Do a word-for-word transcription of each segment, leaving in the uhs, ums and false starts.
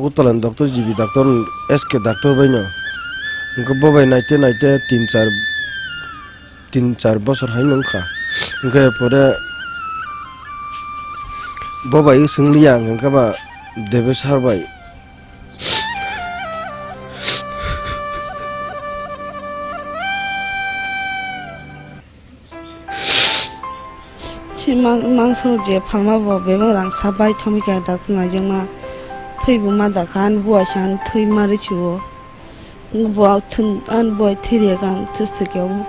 Utala ni doctor, G B doctor, S K doctor bai no. Hwnkhe bo bai naite naite tin char, tin char bosor hai no wngkha. Hwnkhe pore bo bai swng liya ang hwnkhe ba Debesar bai. Si mang-, mangso je phalma bo bebak rang sa bai thomwi kha doctor naijakma. Thwi bo ma dakha, ani buai se ani thwi ma rw si o. Bo thun-, ani buai thwi rwkha ang thwi thwi khe omo.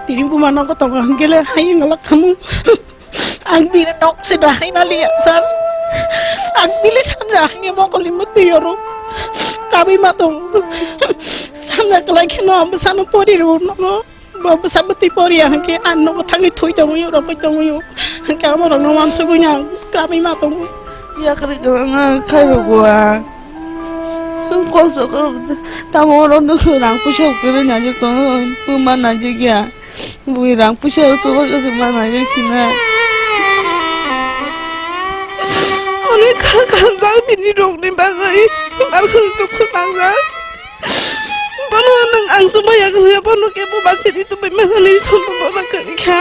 Tini buma nogo tongo hwnkhe le hai wngla khamu. Ang bini nok se da hai maliya sir. Ang bini sanja hangni mokol ni mukti yoro. Kabi ma tongo. Sanja kwlai kheno ang bwsano pori rw nogo. Bo bwsa bwtwi poriya hwnkhe ang nogo thangwi thwi tongwi rwpwi tongwi o. Hwnkhe amo rokno wansugwi ang kamwi ma tongo. Yakarwi kwbangma khairokgo ang. Kosok tamo oro nwng rang puisa kwrwi naijak tongo, buma naijak ya. Bui rang puisa chubachu ma naijak sinai. Onek kha khamjak bini rokni bagwi. Ang khe dukhu nangjak. Bono nwng ang chumaya kwrwi, bono kebo bachini tubui mani sono bono kwrwi kha.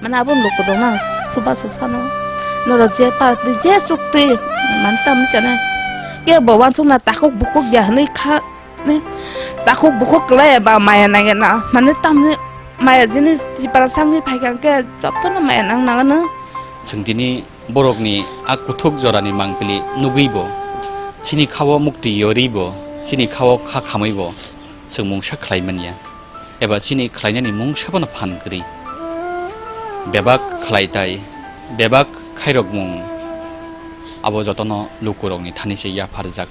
Mane abo lukurokno ang suba suk sano. Norok je party je chukti mane tamni chane. Kebo wansukna takhuk bukhuk ya hwnwi kha. Ni takhuk bukhuk kwlai ba maya nangya na. Mane tamni maya jinis tipra sangwi phaikha hwnkhe jotono maya nang nangano. Chwng tini borokni a kuthuk jorani mangpili nugwibo, chini khao mukti yoribo, chini khao kha khamwibo chwng mungsa khlai manya, eba chini khlainani mungsa bono phan kwrwi. Bebak khlaitai, bebak khairokmung abo jotono lukurokni thani se yapharjak.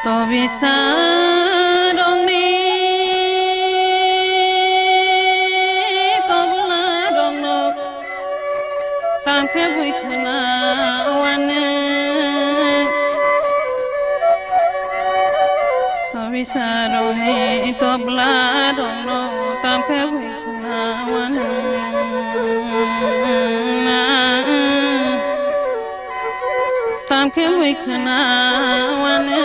Tobisa rokni tobla rokno kam khe bui khna wani. Tobisa rokni tobla rokno kam khe bui khna wani. Tam khe bui khna wani.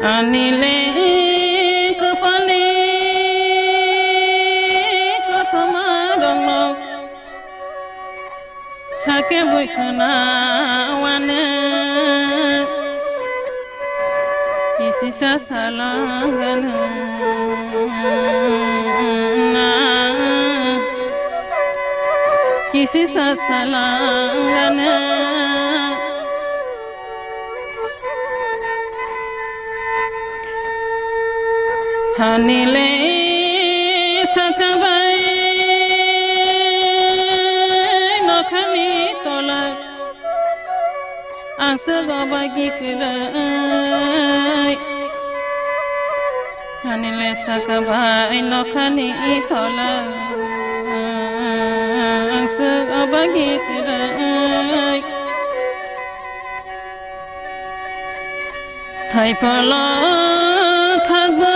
Ani le kwpalni kothoma rokno sakhe bui khna wani. Sasalangana, kisi sasalangana, hanile sakabai nokhani tolak. Ang swk o bagwi kwrwi, ani le saka bai nokhani tola. Ang swk o bagwi kwrwi, thaiphalo khakbo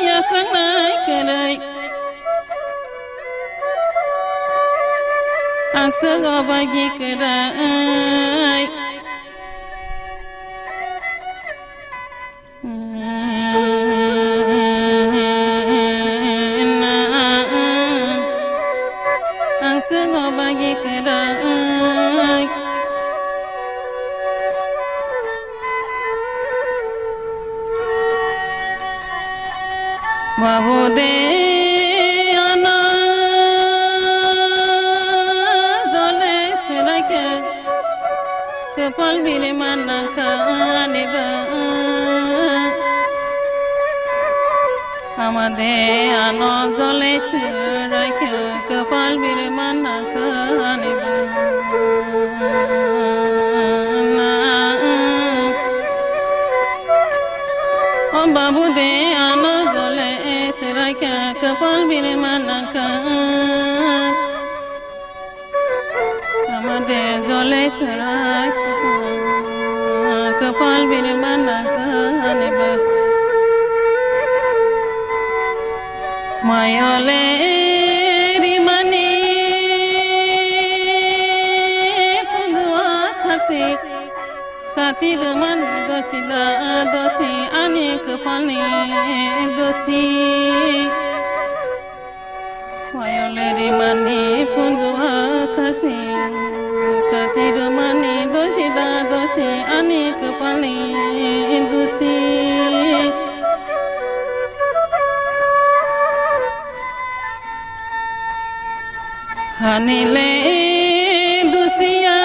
yasangnai kwrwi. Ang swk o bagwi kwrwi. Ang swk o bagwi kwrwi. Babu de ano jole selaikhe, kwpal biri manakha ani ba. Ama de ano jole selaikhe, kwpal biri manakha ani ba. O babu de ano jole selaikhe, kwpal biri manakha. Ama de jole selaikhe, kwpal biri manakha ani ba. Mayole rimani phunjua kharsi. Sati rwmani dosi da dosi ani kwpalni dosi. Mayole rimani phunjua kharsi. Sati rwmani dosi da dosi ani kwpalni dosi. Hani le dusiya,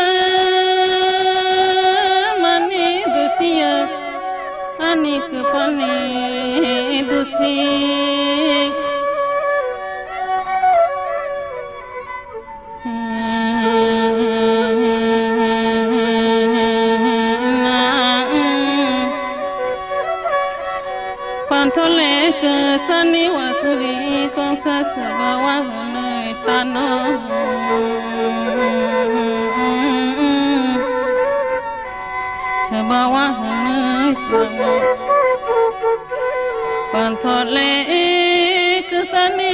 mani dusiya, ani kwpalni dusi. Panthole kwsani wasuri kongsa swba wahwnwi tano. Swba wahwnwi tano. Panthole kwsani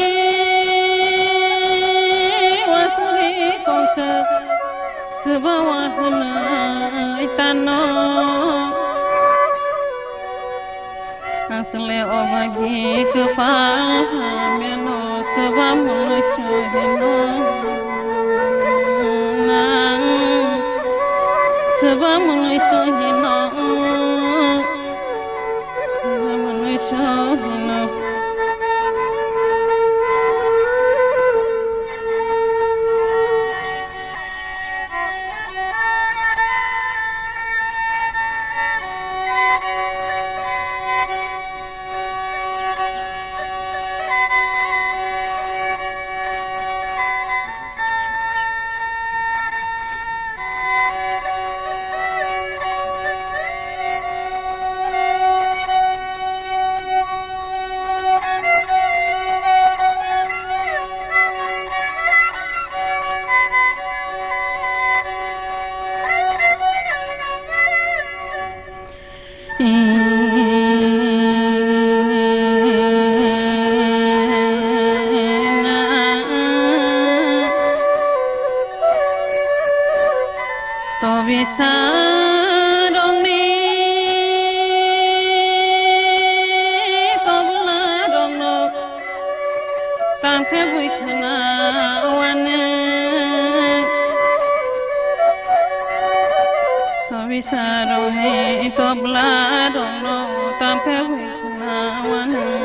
wasuri kongsa swba wahwnwi tano. Asle obagi kwpal hamyano swba mwnwi sohino. Nang swba mwnwi sohino. Swba mwnwi sohino. Tobisa rongni tobla rongno tangkhe bui khna wani. Tobi Sarong he tobla rongno tamkhe bukhna wanang.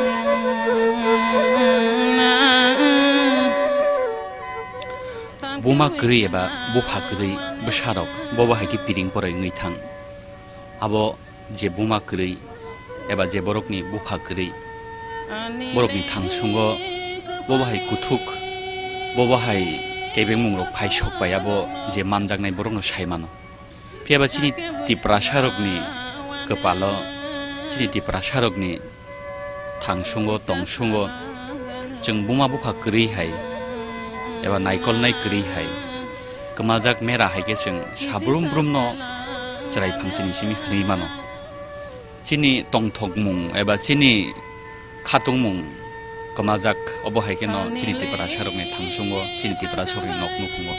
Buma kwrwi eba bupha kwrwi bwsarok bobo hai khe piring porai wngwi thang. Abo je buma kwrwi eba je borokni bupha kwrwi, borokni thangsungo bobo hai kuthuk, bobo hai kebengmungrok phai sok pai abo je manjaknai borokno sai mano. Phiya ba chini Tiprasarokni kwpalo, chini Tiprasarokni thangsungo, tongsungo, chwng buma bupha kwrwi hai, eba naikolnai kwrwi hai, kwmajak mera hai khe chwng sabrum brumno chwrai phangsini simi hwnwi mano. Chini tongthokmung eba chini khatungmung kwmajak, obo hai kheno chini Tiprasarokni thangsungo, chini Tiprasarokni nok nukhungo.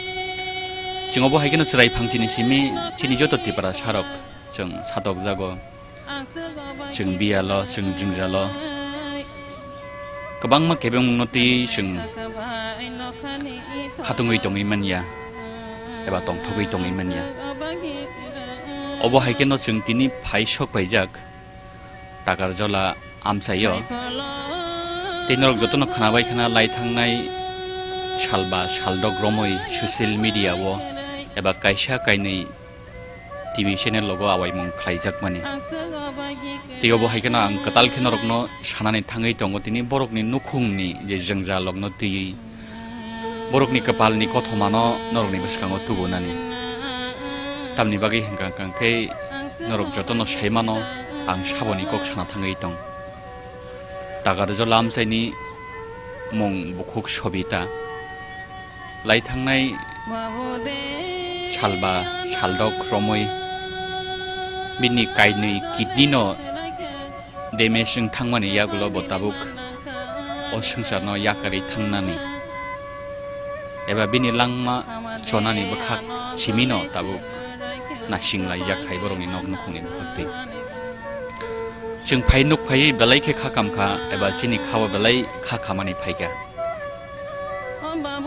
Chwng obo hai kheno chwrai phangsini simi chini joto Tiprasarok chwng satokjago, chwng biyalo, chwng jwngjalo. Kwbangma kebengmungno twiwi chwng khatungwi tongwi manya eba tongthogwi tongwi manya. Obo hai kheno chwng tini phai sok paijak Takarjola amchaio. Tei norok jotono khwnabai khna lai thangnai salba saldok romwi social media o eba kaisa kainwi T V channel logo awaimung khlaijakmani. Tei obo hai kheno ang kwtal khe norokno sanani thangwi tongo, tini borokni nukhungni je jwngjalrokno twiwi borokni kwpalni kothomano norokni bwskango tubunani. Tamni bagwi hwnkha hwnkha khe norok jotono sai mano, ang saboni kok sana thangwi tong. Takarjola amchaini mung bukhuk Sobita. Lai thangnai salba saldok romwi bini kainwi kidney no damage wng thangmani yagulo bo tabuk o swngcharno yakarwi thangnani eba bini langma chonani bwkhak simino tabuk nasing laijak hai borokni nok nukhungni bwkhaktwi. Chwng phai nuk phaiwi belai khe kha kam kha eba chini khao belai kha khamani phaikha.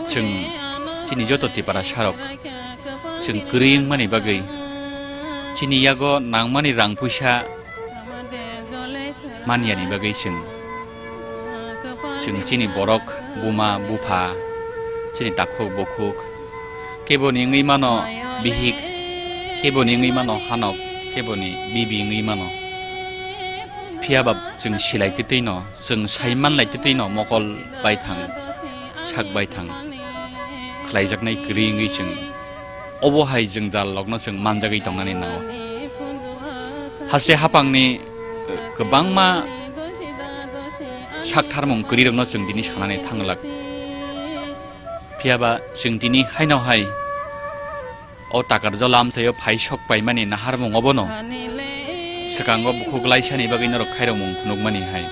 Chwng chini joto Tiprasarok chwng kwrwi wngmani bagwi, chini yago nangmani rang puisa maniyani bagwi chwng, chwng chini borok, buma, bupha, chini takhuk, bukhuk, keboni wngwi mano bihik, keboni wngwi mano hanok, keboni bibi wngwi mano. Phiya ba chwng silai twtwi no, chwng sai manlai twtwi no mokol baithang, sak baithang khlaijaknai kwrwi wngwi chwng obo hai jwngjal rokno chwng manjagwi tongnani nango. Haste hapangni, eh, kwbangma saktharmung kwrwi rokno chwng tini sanani thanglak. Phiya ba chwng tini haino hai o Takarjola amchaio phai sok paimani naharmung obono swkango bukhuk laisani bagwi norok khairokmung phunukmani hai,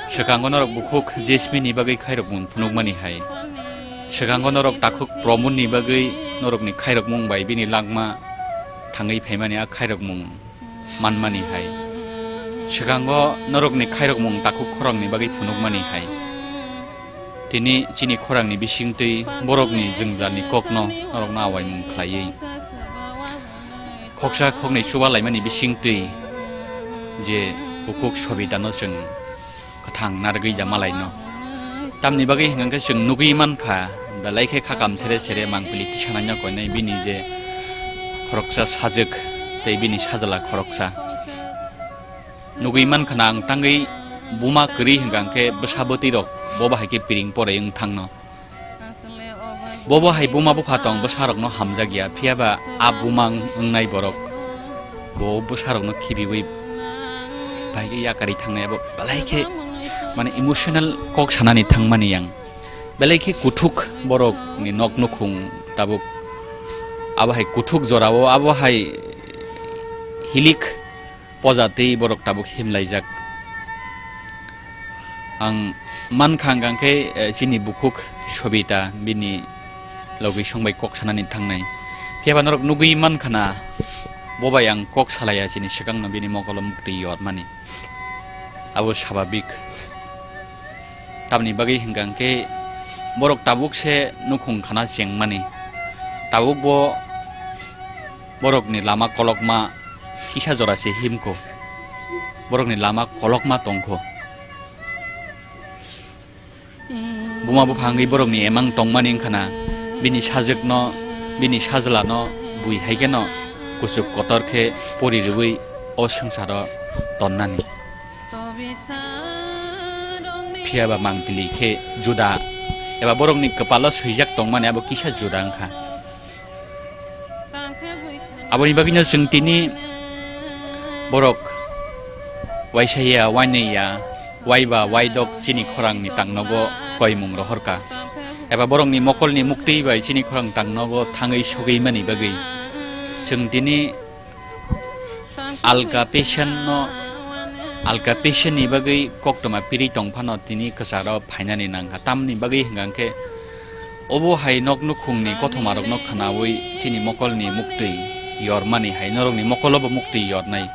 swkango norok bukhuk Jasmine ni bagwi khairokmung phunukmani hai, swkango norok takhuk Pramod ni bagwi norokni khairokmung bai bini langma thangwi phaimani a khairokmung manmani hai, swkango norokni khairokmung takhuk khorangni bagwi phunukmani hai. Tini chini khorangni bisingtwi borokni jwngjalni kokno norokno awaimung khlaiwi, khoksa khoknwi chuba laimani bisingtwi je bukhuk Sobitano chwng kwthang narwgwi da malaino. Tamni bagwi hwnkha khe chwng nugwi mankha, belai khe khakam sere sere mangpili tisanaino koinai bini je khoroksa sajwk tei bini sajla khoroksa. Nugwi mankha na ang tangwi buma kwrwi hwnkha khe bwsa bwtwi rok bo bahai khe piring porai wng thangno. Bobo hai buma bupha tong bwsarokno hamjakya, phiya ba a buma wngnai borok bo bwsarokno khibiwi bai khe yakarwi thangnai, abo belai khe, mane, emotional kok sanani thangmani yang. Belai khe kuthuk borokni nok nukhung tabuk abo hai kuthuk jorao abo hai hilik poja tei borok tabuk himlaijak. Ang mankha hwnkha khe, eh, chini bukhuk Sobita bini logwi songbai kok sanani thangnai. Phiya ba norok nugwi mankha na, bo bai ang kok salaiya chini swkangno bini mokolo muktwi yormani. Abo sababik. Tamni bagwi hwnkha khe borok tabuk se nukhung khana chengmani. Tabuk bo Borokni lama kolokma kisa jora se himkho. Borokni lama kolokma tongkho. Buma bupha wngwi borokni emang tongmani wngkhana, bini sajwkno, bini sajlano bui hai kheno kuchuk kotor khe pori rwui o swngcharo tonnani. Phiya ba mangpili khe juda eba borokni kwpalo swijak tongmani abo kisa juda wngkha. Aboni bagwino chwng tini borok waisa ya, wainwi ya, waiba waidok chini khorangni tangnogo koimung rohorka. Eba borokni mokolni muktwi bai chini khorang tangnogo thangwi sogwi mani bagwi chwng tini alka patient no, alka patient ni bagwi koktwma piri tongphano tini kwcharo phainani nangkha. Tamni bagwi hwnkha khe obo hai nok nukhungni kothomarokno khnaui chini mokolni muktwi yormani hai norokni mokolobo muktwi yornai.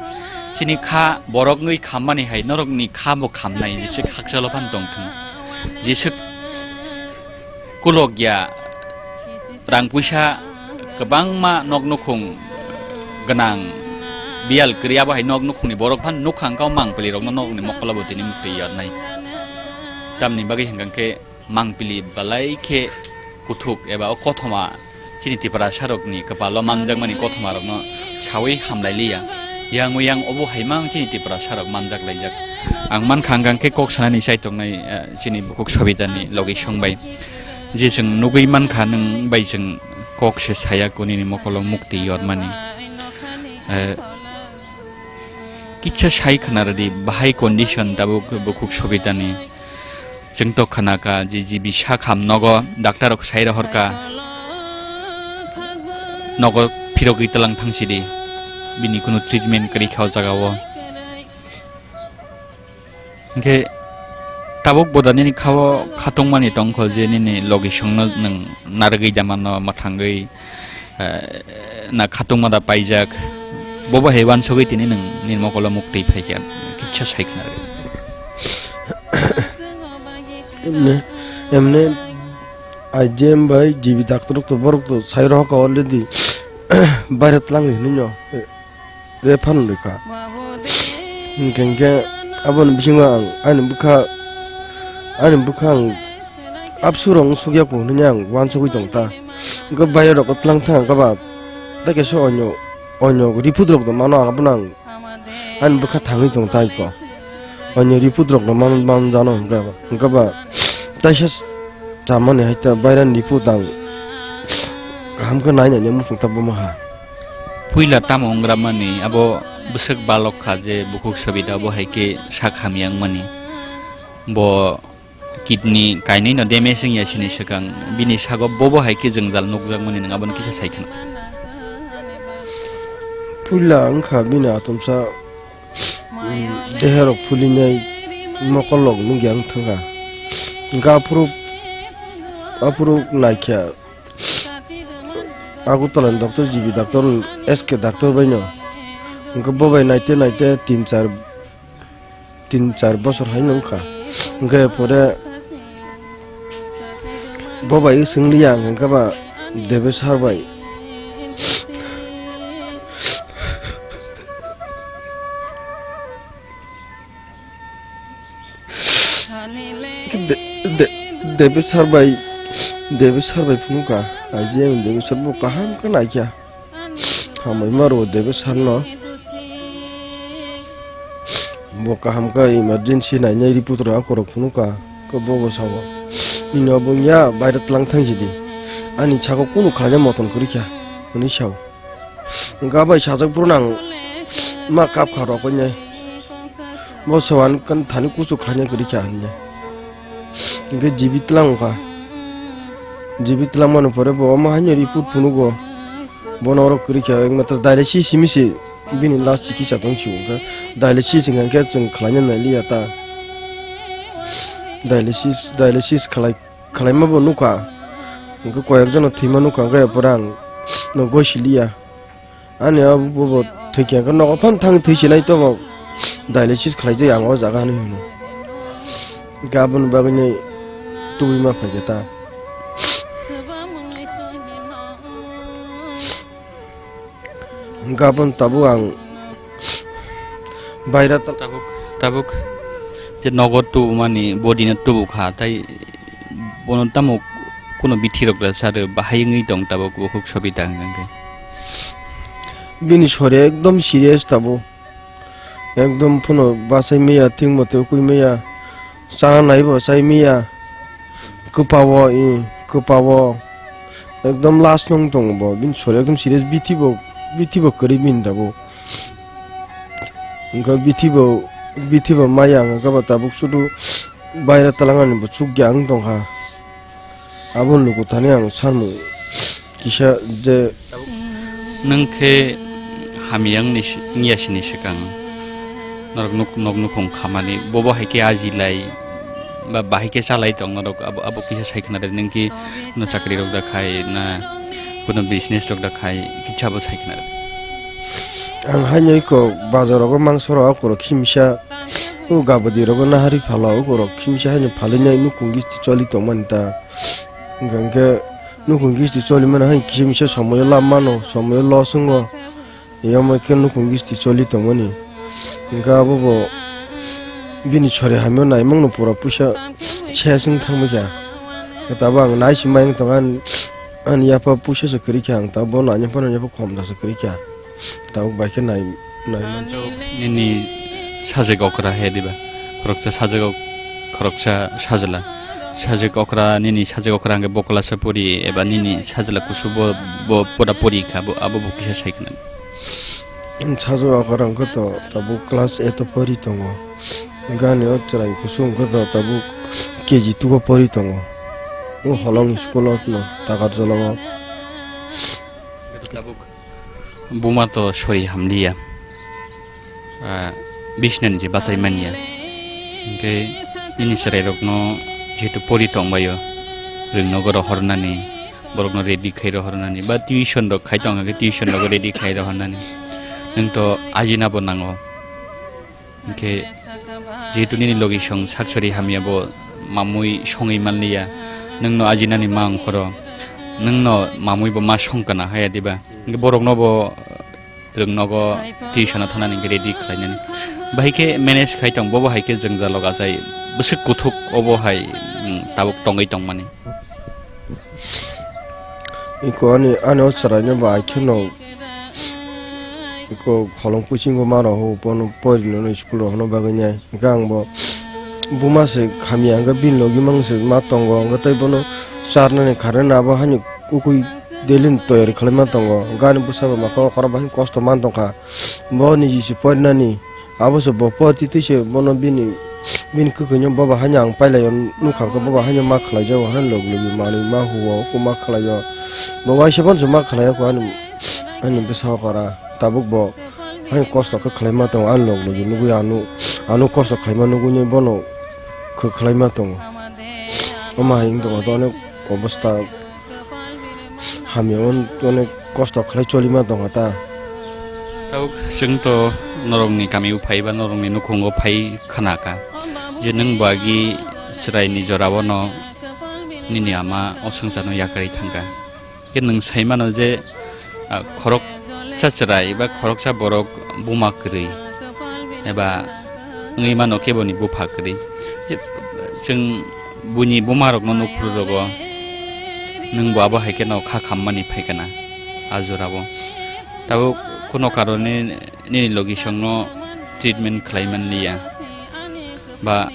Chini kha borok wngwi khammani hai norokni kha bo khamnai, jeswk hakchalo phan tongthung. Jeswk kulokya rang puisa kwbangma nok nukhung gwnang biyal kwrwi, abo hai nok nukhungni borok phan nukha wngkha o mangpili rokno nokni mokolobo tini muktwi yornai. Tamni bagwi hwnkha khe mangpili belai khe kuthuk eba o kothoma chini Tiprasa rokni kwpalo manjakmani kothoma rokno saui hamlailiya. Yang yang obo hai mang chini Tiprasa rok manjak laijak. Ang mankha hwnkha khe kok sanani chai tongnai, eh, chini bukhuk Sobitani logi songbai. Je chwng nugwi mankha nwng bai chwng kok se saya kunini mokolo mukti yormani. Eh, Kitsa sai khna rwdi, bahai condition tabuk bukhuk Sobitani. Chwng tok khna kha je, G B sakham nogo, doctor rok sai rohor kha. Nogo phirogwi tlang thang sidi. Bini kunu treatment kwrwi kha o jaga o. Hinkhe tabuk bo da nini kha o khatungmani tong kho je nini logi songno nwng narwgwi da mano mwthangwi. Eh, na khatungma da paijak, bobo hai uansugwi tini nwng nini mokolo muktwi phaikha, kitsa sai khna rw. Emne, emne, I G M bai G B doctor rok to borok to sai rohor kha already, baire twlangwi hinwi no. Refer wngkha. Hinkhe, hinkhe aboni bisingo ang ani bwkha, ani bwkha ang absu rok wng sukya kho hinwi ang uansugwi tong ta. Hinkhe baire rok twlang thang kha ba, tei kaisa onyo, onyo report rok tong mano, abono ang ani bwkha thangwi tong ta iko. Onyo report rok no man, man jano hinkhe ba, hinkhe ba, taisa chamani hai ta baire ni report ang kaham khe nai nai muchung ta buma ha. Puila tamo wngramani abo bwswk balok kha je bukhuk Sobita bo hai khe sak hamya wngmani. Bo kidney kainwi no damage wngya sini swkang bini sago bobo hai khe jwngjal nukjakmani nwng abono kisa sai khna. Puila wngkha bini atomsa, mm, deherok phulinai mokolrok nukya wng thangkha. Hwnkhe aphuru, aphuru naikha. Agartala ni doctor, G B doctor, S K doctor bai no. Hwnkhe bo bai naite naite tin char, tin char bosor hai no wngkha. Hwnkhe pore bo bai swng liya ang hwnkhe ba Debesar bai. De-, de-, Debesar bai, Debesar bai phunukha, aji ang Debesar bo kaham khe naikha. Hambai ma rwo Debesar no. Bo kaham khe emergency nainai report rok akorok phunukha, khe bo bo sao. Nini obo wngya baire twlang thang sidi. Ani sako kunu khlaina moton kwrwikha, hwnwi sao. Hwnkha bai sajak phuru nang ma kap kha rok wngnai. Bo sowan kan thani kuchuk khlaina kwrwi kha hwnwi. Hwnkhe G B tlang wngkha. G B tlang mani pore bo omo haino report phunugo. Bono oro kwrwi kha ekmatro dialysis simi se bini last chikitsa tong si hwnkha. Dialysis hwnkha khe chwng khlaina nai liya ta. Dialysis, dialysis khlai, khlaima bo nukha. Hwnkhe koyek jono thwima nukha, hwnkhe pore ang no goi siliya. Ani o bo bo thwikya khe nogo phano thang thwi sinai tobo dialysis khlai jai ang o jaga hinwi hino. Hwnkhe aboni bagwino tubui ma phaikha ta. Gabon tabuk ang baira ta- Tabuk, tabuk je nogo tubumani bodino tubu kha, tai bono tamo kuno bithi rok da sar bahai wngwi tong tabuk bukhuk sobi ta hwnkhe. Bini sori ekdom serious tabuk. Ekdom phano bachai maya, thik moto ukui maya, chana nai bo chai maya, kwpao, i, kwpao, ekdom last nung tongo bo, bini sori ekdom serious, bithi bo, bithi bo kwrwi bini tabuk. Wngkha bithi bo, bithi bo maya wngkha bo tabuk sudu baira talangani bo chukya wng tongkha. Abo luku thani ang sanmung kisa je. Nwng khe hamya wngni si-, wngya sini swkang norok nuk-, nok nukhung khamani, bobo hai khe ajilai ba bahai khe chalai tong norok, abo, abo kisa sai khna rw, nwng khe no chakri rok da khai na kuno business rok da khai, kisa bo sai khna rw. Ang haino iko bazar rogo mangso rok, oko rok kisa misa, o gabodi rogo nahari phala, oko rok kisa misa haino phalwi nai nukhung gisti choli tongmani ta. Hwnkhe nukhung gisti choli mano hai kisa misa somoyo lab mano, somoyo loss wngo. Yamo khe nukhung gisti choli tongmani. Hwnkhe abo bo bini sori hamya naimangno pura puisa ses wng thangbai kha. Tabuk ang nai si mai wng tongo, ani, ani yapha puisa se kwrwi kha, ang tabuk bono ani yapha, ani yapha khom da se kwrwi kha. Tabuk bai khe nai, nai man. Nini sajwk okra he diba? Khoroksa sajwk ok-, khoroksa sajwla. Sajwk okra, nini sajwk okra hwnkhe bo class o pori eba nini sajwla kusu bo, bo pora pori kha, bo, abo bo kisa sai khna. Sajwk okra hwnkhe to tabuk class eight o pori tongo. Gani o chwrai kusu hwnkhe to tabuk K G two o pori tongo. O Holong school o no, Takarjala o. Tabuk buma to sori hamliya, ah, bisnani je bachai manya. Hwnkhe nini chwrairokno jehetu pori tongbaio, rwngnogo rohornani, borokno ready khai rohornani, ba tuition rok khai tongkha khe tuition rogo ready khai rohornani. Nwng to ajinabo nango. Hwnkhe jehetu nini logi song sak sori hamya bo mamui songwi manliya, nwngno ajinani ma wngkhoro, nwngno mamui bo ma song kana haya diba? Hwnkhe borokno bo rwngnogo tuition o thanani hwnkhe ready khlainani. Bahai khe manage khai tong, bobo hai khe jwngjalo gachai bwswk kuthuk obo hai, mm, tabuk tongwi tongmani. Iko ani, ani o chwraino bai kheno iko kholong kuchingo ma rw ho, bono pori no school rw hono bagwi nai. Hwnkhe ang bo buma se khamya, hwnkhe bini logi mang se ma tongo, hwnkhe tei bono charnani kharwi na abo hani ukui daily ni toyari khlai ma tongo. Hwnkhe ani bwsa bo makha o khorok bai kosto man tongkha, bo niji se porinani. Abo se bo pori twi se bono bini, bini kwkhwino bobo haino ang pailai o nukha khe bobo haino ma khlai jago, haino log logi manwi ma huo, oko ma khlai o. Bo waisa bono se ma khlai o, ani, ani bwsa o kora. Tabuk bo haino kosto khe khlai ma tongo, ani log logi nugui ano, ano kosto khlai ma nugui bono khe khlai ma tongo. Omo hai wng tongkha to onek obosta. Hamya on, onek kosto khlai choli ma tongkha ta. Tabuk chwng to norokni kami o phai ba norokni nukhungo phai khna kha je nwng bo agi chwraini jora o no nini ama o swngcharno yakarwi thangkha. Khe nwng sai mano je, ah, khoroksa chwrai ba khoroksa borok buma kwrwi eba wngwi mano keboni bupha kwrwi. Je chwng buini bumarokno nuk phuru rogo, nwng bo abo hai kheno kha khammani phai kana a jorao. Tabuk kuno karone nini logi songno treatment khlai manliya ba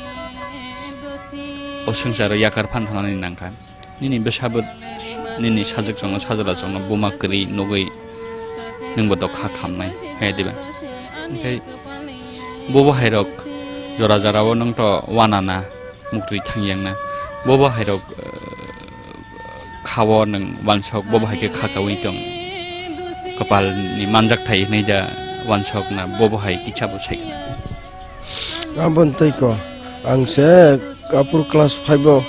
o swngcharo yakar phan thanani nangkha. Nini bwsabo nini sajwk chwngno sajwla chwngno buma kwrwi nugwi nwngbo dokha khamnai hai diba? Hwnkhe bobo hairok jora jorao nwng to wanana muktwi thangyangna. Bobo hairok, eh, khao nwng wansok, bobo hai khe kha kaui tong. Kapalni manjak thai hwnwi da wansokna, bobo hai kichabo sai khna. Aboni tei ko, ang se kapur class five o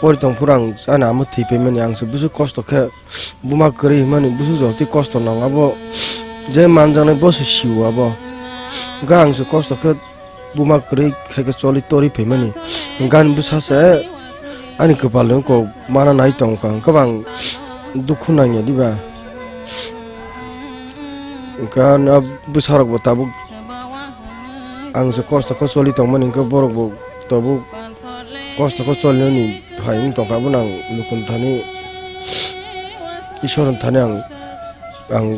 pori tong phuru ang ani amo thwi paimani, ang se busu kosto khe buma kwrwi hwnmani, busu jora twi kosto nang abo je manjaknai bo se sio abo. Hwnkhe ang se kosto khe buma kwrwi khai khe choli tori phaimani, hwnkhe ani bwsa se ani kwpal ni oko mana nai tongkha, hwnkhe bo ang dukhu nangya diba? Hwnkhe ano bwsarokbo tabuk ang se kosto khe choli tongmani, hwnkhe borokbo tabuk kosto khe cholinani hai wng tongkha, abono ang lukun thani, Isor thani ang, ang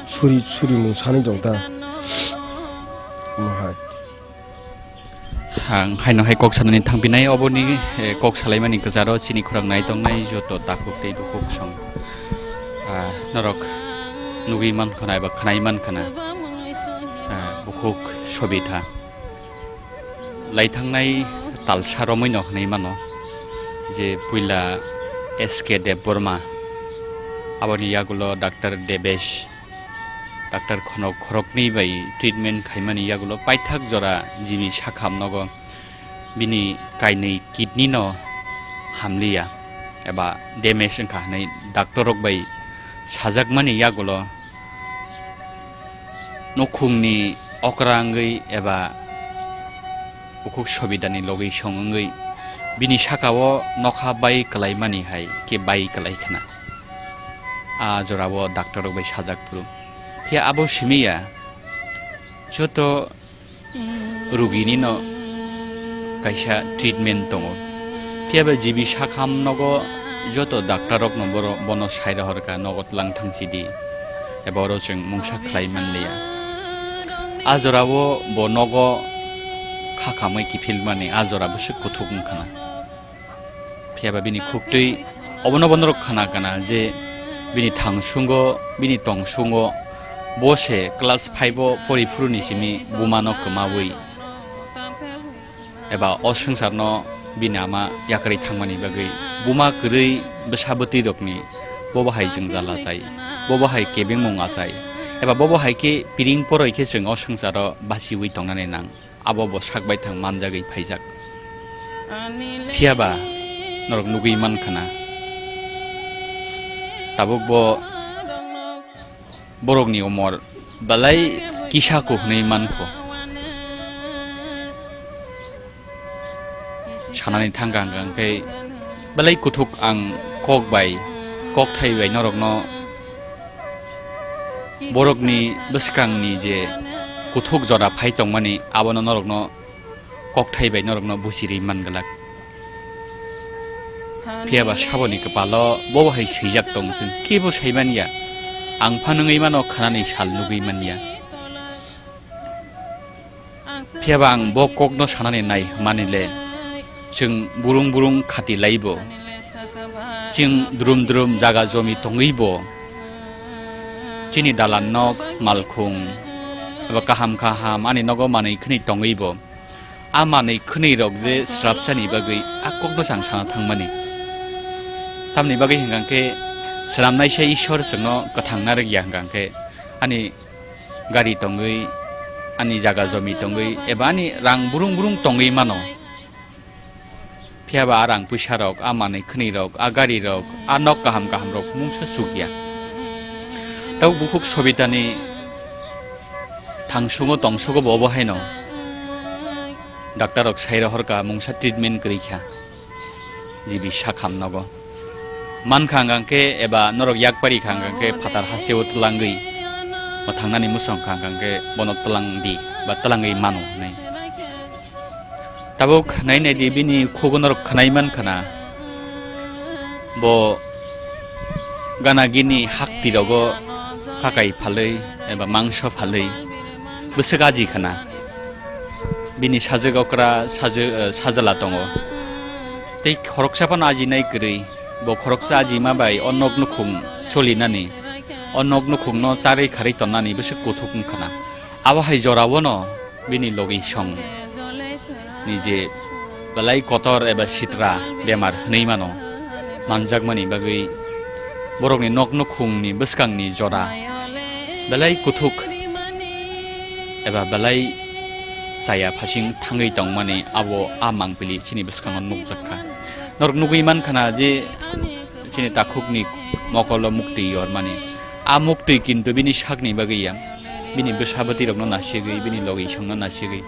suri, surimung sanwi tong ta. Omo hai. Ang haino hai kok sanani thangpinai, oboni, eh, kok salaimani kwcharo chini khorang nai tongnai joto takhuk tei bukhuk song, ah, norok nugwi mankha na eba khwnai mankha na, ah, bukhuk Sobitha. Laithangnai talsa romwi no hwnwi mano je puila S K Debbarma, aboni yagulo Doctor Debesh, Doctor khonok khoroknwi bai treatment khaimani yagulo paithak jora G B sakham nogo bini kainwi kidney no hamliya eba damage wngkha hwnwi doctor rok bai sajakmani yagulo nukhungni okra wngwi eba bukhuk Sobitani logwi song wngwi bini sakao nokha bai kwlaimani hai khe bai kwlai khna. A jorao doctor rok bai sajak phuru. Phiya abo simi ya, joto rugini no kaisa treatment tongo. Phiya ba G B sakham nogo joto doctor rok no boro, bono sai rohor kha nogo tlang thang si di. Eba oro chwng mungsa khlai man liya. A jorao bo nogo kha khamwi kiphil mani a jora bwswk kuthuk wng khna. Phiya ba bini khuktwi obono bono rok khna kana je bini thangsungo, bini tongsungo bo se class five o pori phuru ni simi buma no kwmawi eba o swngcharno bini ama yakarwi thangmani bagwi buma kwrwi bwsa bwtwi rokni bobo hai jwngjal achai, bobo hai kebengmung achai, eba bobo hai khe piring poroi khe chwng o swngcharo bachiwi tongnani nang, abo bo sak baithang manjagwi phaijak. Phiya ba norok nugwi man khna, tabuk bo borokni umor belai kisa kuhwnwi mankho. Sanani thangkha hwnkha hwnkhe belai kuthuk ang kok bai, kokthai bai norokno borokni bwskangni je kuthuk jora phai tongmani abono norokno kokthai bai norokno bujirwi man glak. Phiya ba saboni kwpalo bobo hai swijak tong chwng kebo sai man ya. Ang phan wngwi mano khanani sal nugwi man ya. Phiya ba ang bo kokno sanani nai hwnmani le chwng burung burung khati laibo. Chwng drum drum jaga jomi tongwi bo. Chini dalan nok, malkhung, eba kaham kaham ani nogo manwi khwnwi tongwi bo. A manwi khwnwi rok je srapsani bagwi a kokno chwng sana thangmani. Tamni bagwi hwnkha khe swnamnaisa Ishwar chwngno kwthang narwkya hwnkha khe ani gari tongwi, ani jaga jomi tongwi, eba ani rang burung burung tongwi mano. Phiya ba a rang puisa rok, a manwi khwnwi rok, a gari rok, a nok kaham kaham rok mungsa chukya. Tabuk bukhuk Sobitani thangsungo tongsugo bo obo haino. Doctor rok sai rohor kha mungsa treatment kwrwi kha. G B sakham nogo. Man kha hwnkha khe eba norok yak pari kha hwnkha khe phatar hasteo twlangwi, bo thangnani mwsong kha hwnkha khe bono twlang di ba twlangwi mano hwnwi. Tabuk nai nai di bini khugo norok khwnai man khna. Bo gana gini hakti rogo kakai phalwi eba mangso phalwi bwswk aji khna. Bini sajwk okra sajwk, eh, sajwla tongo. Tei khoroksa phano ajinai kwrwi. Bo khoroksa ajima bai o nok nukhung cholinani, o nok nukhungno charwi kharwi tonnani bwswk kuthuk wng khna. Abo hai jorao no bini logi song ni je belai kotor eba sitra bemar hwnwi mano manjakmani bagwi borokni nok nukhungni bwskangni jora belai kuthuk eba belai chaya phasing thangwi tongmani abo a mangpili chini bwskango nukjak kha. Norok nugwi man khna je chini takhukni mokolo muktwi yormani. A muktwi kintu bini sakni bagwi ya. Bini bwsa bwtwi rokno nasigwi, bini logi songno nasigwi.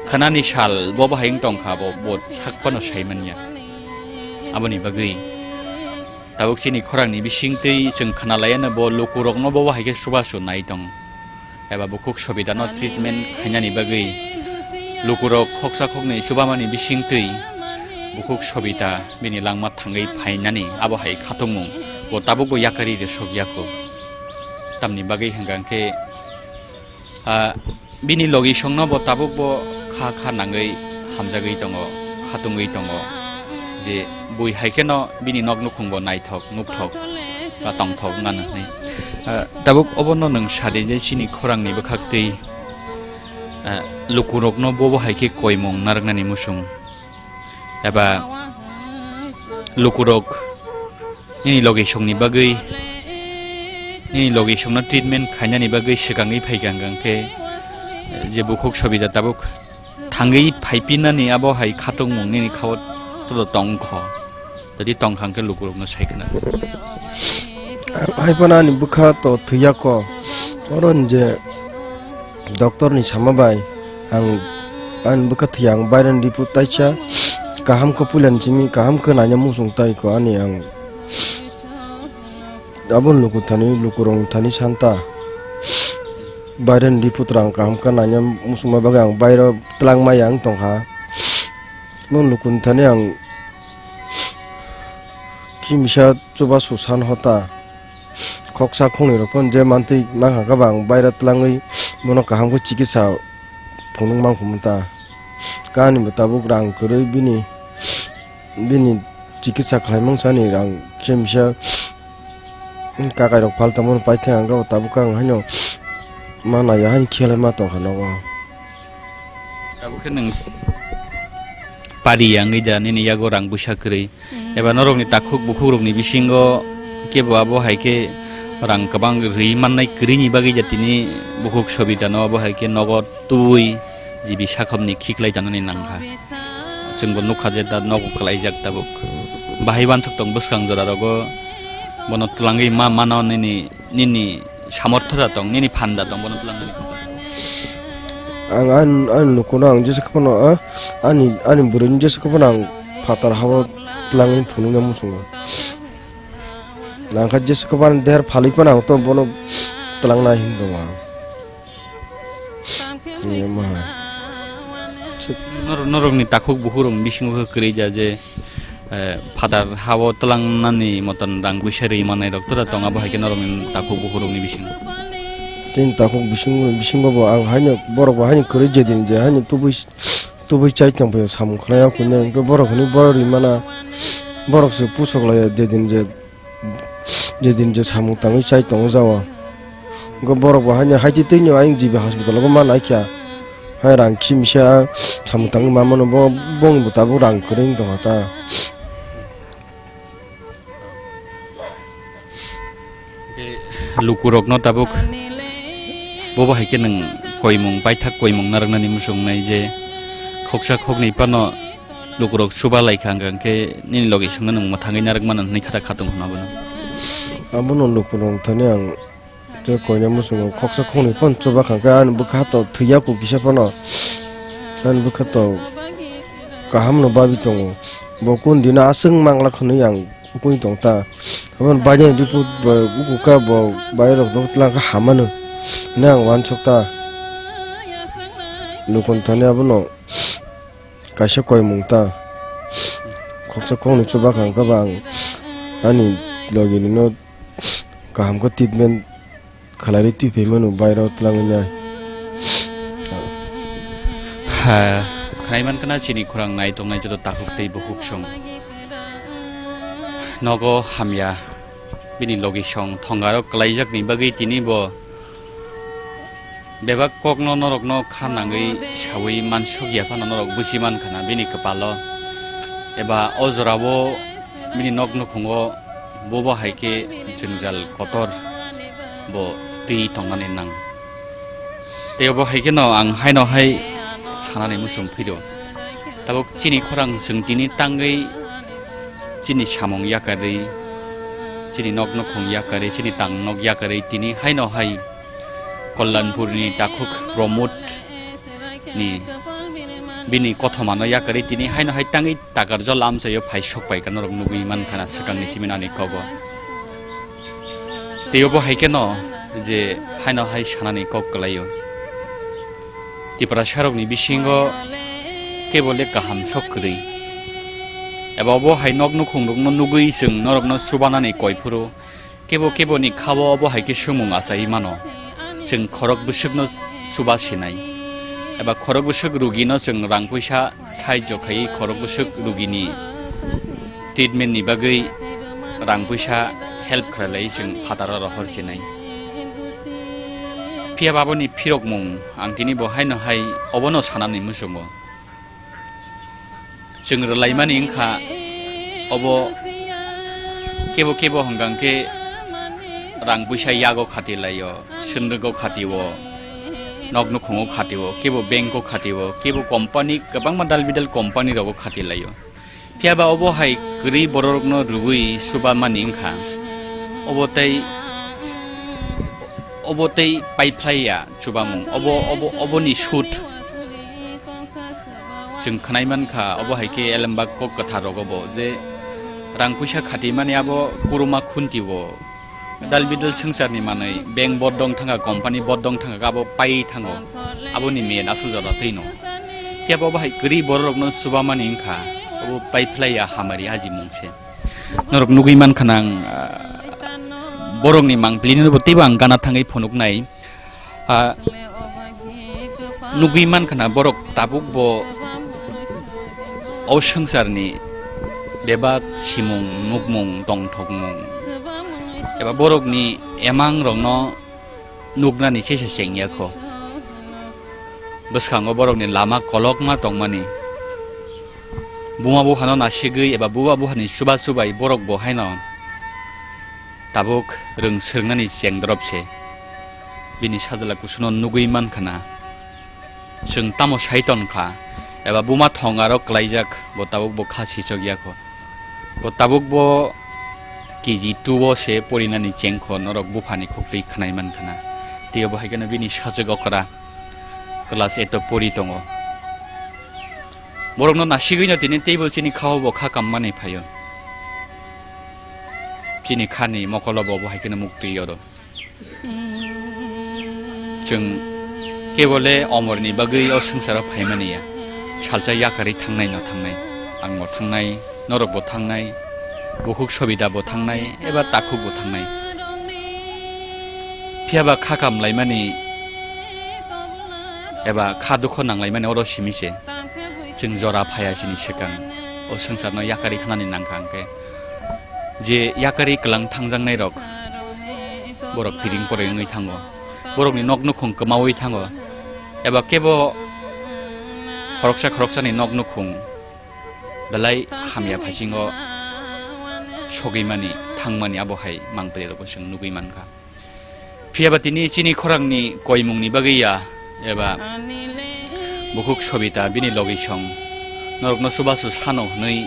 Khanani sal bo bahai wng tong kha, bo, bo sak phano sai man ya. Aboni bagwi Tabuk chini khorangni bisingtwi chwng khwnalaiya no bo lukurokno bo hai khe chubachu nai tong. Eba bukhuk sobitano treatment khainani bagwi lukurok khoksa khoknwi chubamani bisingtwi bukhuk sobita bini langma thangwi phainani abo hai khatungmung bo tabukbo yakarwi rwsok yakho. Tamni bagwi hwnkha khe, ah, bini logisongno bo tabukbo kha kha nangwi hamjagwi tongo, khatungwi tongo, je bui hai kheno bini nok nukhungbo naithok, nukthok ba tongthok wngano hwnwi. Ah, tabuk obono nwng sadi je chini khorangni bwkhaktwi, ah, lukurokno bobo hai khe koimung narwknani muchung. Eba lukurok nini logisongni bagwi, nini logisongno treatment khainani bagwi swkangwi phaikha hwnkhe, je bukhuk sobita tabuk thangwi phaipinani abo hai khatungmung nini khao todo tongkho. Jadi tongkha hwnkhe lukurokno sai khna. Ang hai phano ani bwkha to thwiya kho. Oro je doctor ni sama bai ang ani bwkha thwiya, ang bairani report taisa kaham khe puila ni simi kaham khe naina muchung tai kho ani ang. Aboni luku thani, lukurok thani santa. Bairani report rang kaham khe naina muchungma bagwi ang bairo twlang maya wng tongkha. Boni luku thani ang kimisa chubachu san hota. Khoksa khoknwi rok phano je mantwi mankha khe ba ang bairo twlangwi bono kaham khe chikitsa phunuk mankhumu ta. Kani bo tabuk rang kwrwi bini, bini chikitsa khlai mangsa ni rang khe misa kakai rok phaltamo paithak ang khe bo tabuk ang haino ma naiya haino khelai ma tongkha nogo. Tabuk khe nwng pari ya wngwi da nini yago rang bwsa kwrwi? Eba norokni takhuk bukhukrokni bisingo kebo abo hai khe rang kwbang rwi mannai kwrwini bagwi ja tini bukhuk sobitano abo hai khe nogo tubui jibi sakhomni khiklai tanani nangkha. Chwngbo nukha je da nogo kwlaijak tabuk. Bahai uansuk tong bwskang jorarogo bono twlangwi ma mano nini, nini samortho da tong, nini phan da tong, bono twlangnani kok. Ang ani, ani lukuno ang jesa khe phano, ah, ani, ani bwrwini jesa khe phano ang phatar hao twlangwi phunukna muchungo. Nangkha jesa khe phano der phalwi phano ang to bono twlangna hin tongo ang. Ni ma hai. Nor-, norokni takhuk bukhurokni bisingo khe kwrwi ja je, eh, phatar hao twlangnani moton rang bwsa rwi manai rok tora tong, abo hai khe norokni takhuk bukhurokni bisingo? Chini takhuk bising, bisingo bo ang haino, borok bo haino kwrwi jedin je haino tubui, tubui chai tong phai samung khlai ya khuinai, hwnkhe borok hwnwi borok rwi mana, borok se pusok laiya jedin je, jedin je samung tangwi chai tongo jao. Hwnkhe borok bo haino haitwi twino ayang G B hospital o ma naikha. Hai rang khimisa samung tangwi ma mano bo, bongni bo tabuk rang kwrwi wng tongkha ta. Lukurokno tabuk bobo hai khe nwng koimung, paithak koimung narwknani muchungnai je khoksa khoknwi phano lukurok chuba lai kha, hwnkha khe nini logisongno nwng mwthangwi narwk mano hwnwi kha ta khatung hwnwi abono. Abono lukurok thani ang je koina muchungo khoksa khoknwi phano chuba kha, hwnkhe ani bwkha to thwiya kho kisa phano, ani bwkha to kahamno babi tongo, bo kundino aswk manglak hwnwi ang ukui tong ta. Aboni baide report bo ukukha bo bairok dok twlang kha hamano hwnwi ang uansuk ta. Lukun thani abono kaisa koimung ta. Khoksa khoknwi chuba kha hwnkhe ba ang ani logi nino kaham khe treatment khlaiwi twi phai mano bairo twlangwi nai. Ha, khnai mankha na chini khorang nai tongnai joto takhuk tei bukhuk song. Nogo hamya bini logi song thongaro kwlaijakni bagwi tini bo bebak kokno norokno kha nangwi sawi mansuk ya phano norok buchi mankha na bini kwpalo eba o jorao bini nok nukhungo bobo hai khe jwngjal kotor bo twi tongnani nang. Tei obo hai kheno ang haino hai sanani muchung phiro. Tabuk chini khorang chwng tini tangwi chini samung yakarwi, chini nok nukhung yakarwi, chini tang nok yakarwi tini haino hai Kalyanpurni takhuk Pramod ni Bini kothomano yakarwi tini haino hai tangwi takarjol amchaio phai sokpaikha norok nugwi mankha na swkangni simi ani kogo. Tei obo hai kheno je haino hai sanani kok kwlaio. Tiprasarokni bisingo kebo le kaham sok kwrwi. Eba obo hai nok nukhungrokno nugwi chwng norokno chubanani koi phuru kebo keboni khao obo hai khe swngmung achai mano. Chwng khorok bwswkno chuba sinai. Eba khorok bwswk rugino chwng rang puisa sahajyo khaiwi khorok bwswk rugini treatment ni bagwi rang puisa help khlailai chwng phataro rohor sinai. Phiya ba aboni phirokmung ang tini bo haino hai obono sanani muchungo. Chwng rwlaimani wngkha obo kebo kebo hwnkha hwnkhe rang puisa yago khati laio, swndwgo khatio, nok nukhungo khatio, kebo bank o khatio, kebo company kwbangma dal bidal company rogo khati laio. Phiya ba obo hai kwrwi bororokno rwgwi chuba mani wngkha. Obo tei, obo tei paiphlai ya chubamung. Obo, obo, oboni sut. Chwng khwnai mankha, obo hai khe elembak kok kwthar rogo bo je rang puisa khati mani abo kuruma khunti o. Dal bidal swngcharni manwi, bank bot dong thangkha, company bot dong thangkha, abo pai thango. Aboni men aswk jora twi no. Phiya bo bahai kwrwi bororokno chubamani wngkha, abo paiphlai ya hamari ajimung se. Norok nugwi mankha nang, ah, borokni mangpili no bo teibo ang gana thangwi phunuknai. Ah, nugwi mankha na borok tabuk bo o swngcharni bebak simung, nukmung, tongthokmung eba borokni emangrokno nuknani chesa chengya kho. Bwskango borokni lama kolokma tongmani. Buma buphano nasigwi eba buba buphani chuba chubai borok bo haino tabuk rwng swrwngnani chengdorop se. Bini sajla kusuno nugwi mankha na. Chwng tamo sai tonkha, eba buma thong aro klaijak, bo tabuk bo kha sichok ya kho. Bo tabuk bo K G two o se porinani chengkho, norok buphani khuktwi khwnai mankha na. Tei obo hai kheno bini sajwk okra class eight o pori tongo. Borokno nasigwino tini teibo chini khao bo kha kammani phaio. Chini khani mokolo bo obo hai kheno muktwi oro. Chwng kebole omorni bagwi o swngcharo phaimani ya. Salsa yakarwi thangnai no thangnai. Ang bo thangnai, norok bo thangnai, bukhuk Sobita bo thangnai, eba takhuk bo thangnai. Phiya ba kha kam laimani eba kha dukho nang laimani oro simi se. Chwng jora phaiya chini swkang. O swngcharno yakarwi thanani nangkha hwnkhe. Je yakarwi kwlang thangjaknairok, borok piring poroi wngwi thango, borokni nok nukhung kwmaui thango, eba kebo khoroksa khoroksani nok nukhung belai hamya phasingo sogwimani, thangmani abo hai mangpilirokbo chwng nugwi mankha. Phiya ba tini chini khorangni koimungni bagwi ya, eba bukhuk Sobita bini logisong norokno chubachu sano hwnwi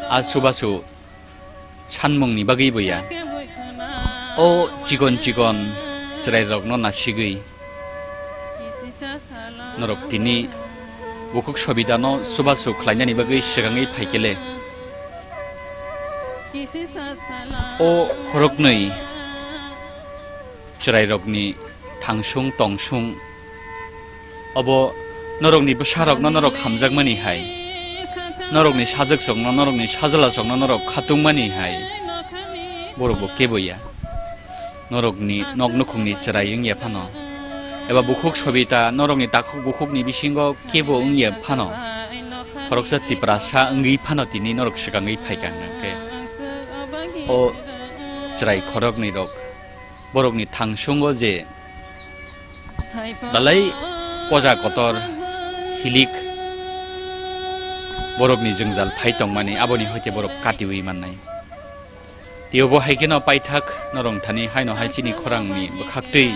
a chubachu sanmungni bagwi bo ya. O chikon chikon chwrairokno nasigwi norok tini bukhuk Sobitano chubachu khlainani bagwi swkangwi phaikhe le. O khoroknwi chwrairokni thangsung tongsung obo norokni bwsarokno norok hamjakmani hai, norokni sajwksokno, norokni sajlasokno norok khatungmani hai, borokbo kebo ya. Norokni nok nukhungni chwrai wngya phano, eba bukhuk Sobita norokni takhuk bukhukni bisingo kebo wngya phano, khoroksa Tiprasa wngwi phano tini norok swkangwi phaikha hwnkhe. O chwrai khoroknwi rok borokni thangsungo je belai poja kotor hilik borokni jwngjal phai tongmani, aboni hoite borok katiwi mannai. Tei obo hai kheno paithak norok thani haino hai chini khorangni bwkhaktwi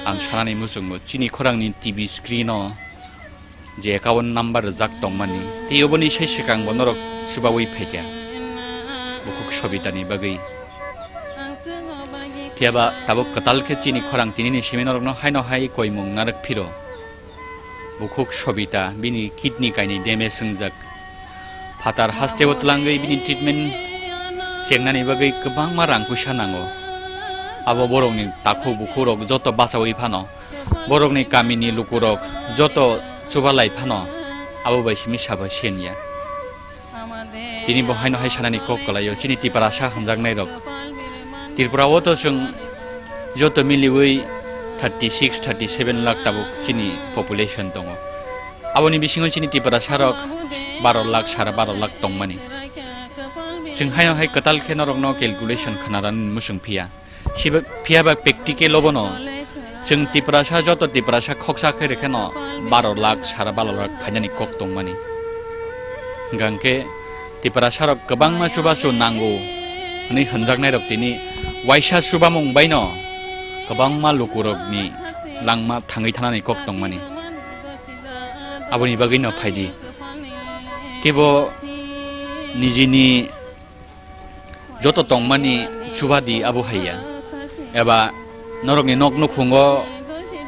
ang sanani muchungo, chini khorangni T V screen o je account number rijak tongmani, tei oboni sai swkang bo norok chubaui phaikha, bukhuk Sobitani bagwi. Phiya ba tabuk kwtal khe chini khorang tinini simi norokno haino hai koimung narwk phiro. Bukhuk Sobita, bini kidney kainwi damage wngjak. Phatar hasteo twlangwi bini treatment chengnani bagwi kwbangma rang puisa nango. Abo borokni takhuk bukhukrok joto bachaui phano, borokni kamini lukurok joto chubalai phano, abo bai simi sabo seniya. Tini bo haino hai sanani kok kwlaio, chini Tiprasa hwnjaknairok. Tripura o to chwng joto miliui thirty six, thirty seven lakh tabuk chini population tongo. Aboni bisingo chini Tiprasa rok baro lakh, sara baro lakh tongmani. Chwng haino hai kwtal khe norokno calculation khnarani muchung phiya. Siba, phiya ba practical obono chwng Tiprasa, joto Tiprasa khoksa khe rwkheno baro lakh, sara baro lakh phainani kok tongmani. Hwnkhe Tiprasa rok kwbangma chubachu nango hwnwi hwnjaknairok tini waisa chubamung baino kwbangma lukurokni langma thangwi thanani kok tongmani. Aboni bagwino phaidi. Kebo nijini joto tongmani chubadi abo haiya. Eba norokni nok nukhungo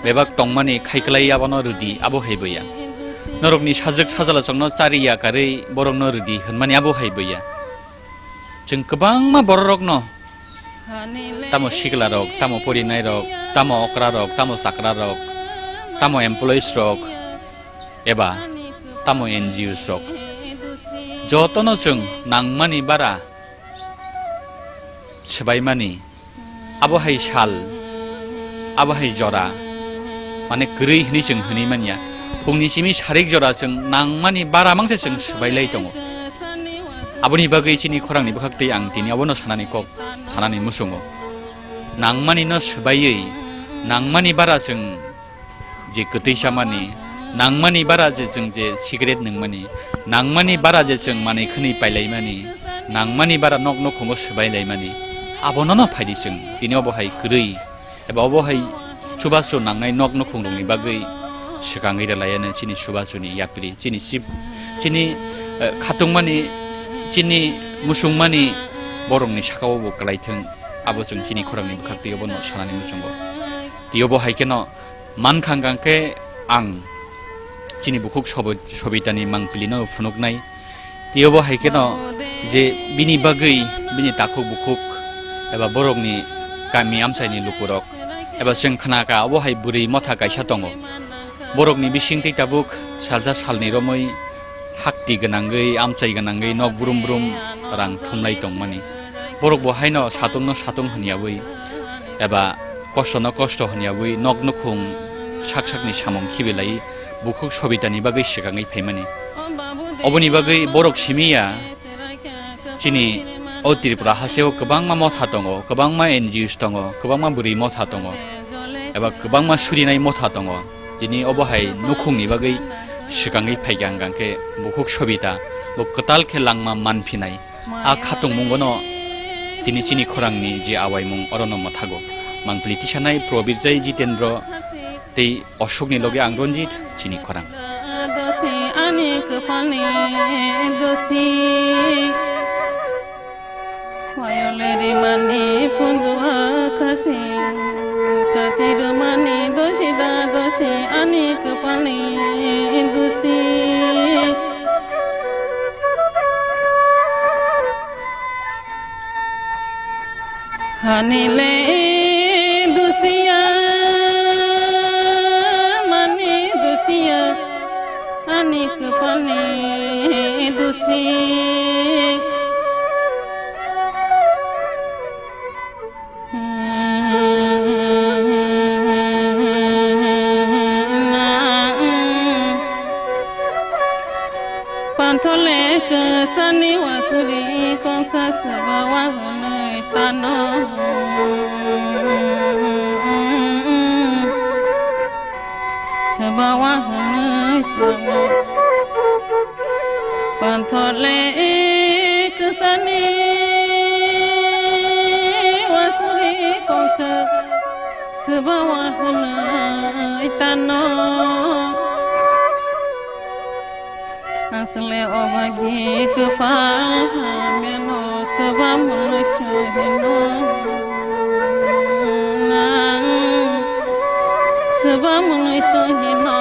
bebak tongmani khaiklai abono rwdi abo haiboya. Norokni sajwk sajla chokno chariya karwi borokno rwdi hwnmani abo haiboya. Chwng kwbangma bororokno, tamo siklarok, tamo porinairok, tamo okrarok, tamo chakrarok, tamo employees rok, eba tamo N G Os rok, jotono chwng nangmani bara swbaimani, abo hai sal, abo hai jora, mane kwrwi hwnwi chwng hwnwi manya. Phungni simi sarik jora chwng nangmani bara mangse chwng swbailai tongo. Aboni bagwi chini khorangni bwkhaktwi ang tini abono sanani kok, sanani muchungo. Nangmani no swbaiwi, nangmani bara chwng je kwtwi chamani, nangmani bara je chwng je cigarette nwngmani, nangmani bara je chwng manwi khwnwi pailaimani, nangmani bara nok nukhungo swbailaimani, abono no phaidi chwng. Tini obo hai kwrwi eba obo hai chubachu nangnai nok nukhungrokni bagwi swkangwi rwlaiya chini chubachuni yapri, chini chip, chini, eh, khatungmani, chini muchungmani borokni sakao bo kwlaithwng, abo chwng chini khorangni bwkhaktwi obono sanani muchungo. Tei obo hai kheno mankha hwnkhe ang chini bukhuk sobo-, sobitani mangpilino phunuknai. Tei obo hai kheno je bini bagwi bini takhuk bukhuk eba borokni kami amchaini lukurok eba chwng khnakha obo hai bwrwi motha kaisa tongo. Borokni bisingtwi tabuk salsa salni romwi hakti gwnangwi, amchai gwnangwi nok brum brum rang thumlai tongmani. Borok bo haino satungno satung hwnyawi eba kostono kosto hwnyawi nok nukhung sak sakni samung khibilai bukhuk sobitani bagwi swkangwi phaimani. Oboni bagwi borok simi ya, chini o Tripura hasteo kwbangma motha tongo, kwbangma N G Os tongo, kwbangma bwrwi motha tongo, eba kwbangma surinai motha tongo. Tini obo hai nukhungni bagwi swkangwi phaikha hwnkhe bukhuk sobita bo kwtal khe langma manphinai. A khatungmungono tini chini khorangni je awaimung orono mwthago. Mangpili tisanai Probir tei Jitendra tei Ashokni loge ang Ranjit chini khorang. Dosi ani kwpalni dosi. Wayoleri mani punju akasi. Satir mani dosi da dosi ani kwpalni dosi. Hanile dusiya, mani dusiya, ani kwpalni dusi. Panthole kwsani wasuri kongsa swba wahwnwi tano. Swba wahwnwi tano. Panthole kwsani wasuri kongsa swba wahwnwi tano. Asle obagi kwpal meno swba mwnwi sohino. Swba mwnwi sohino.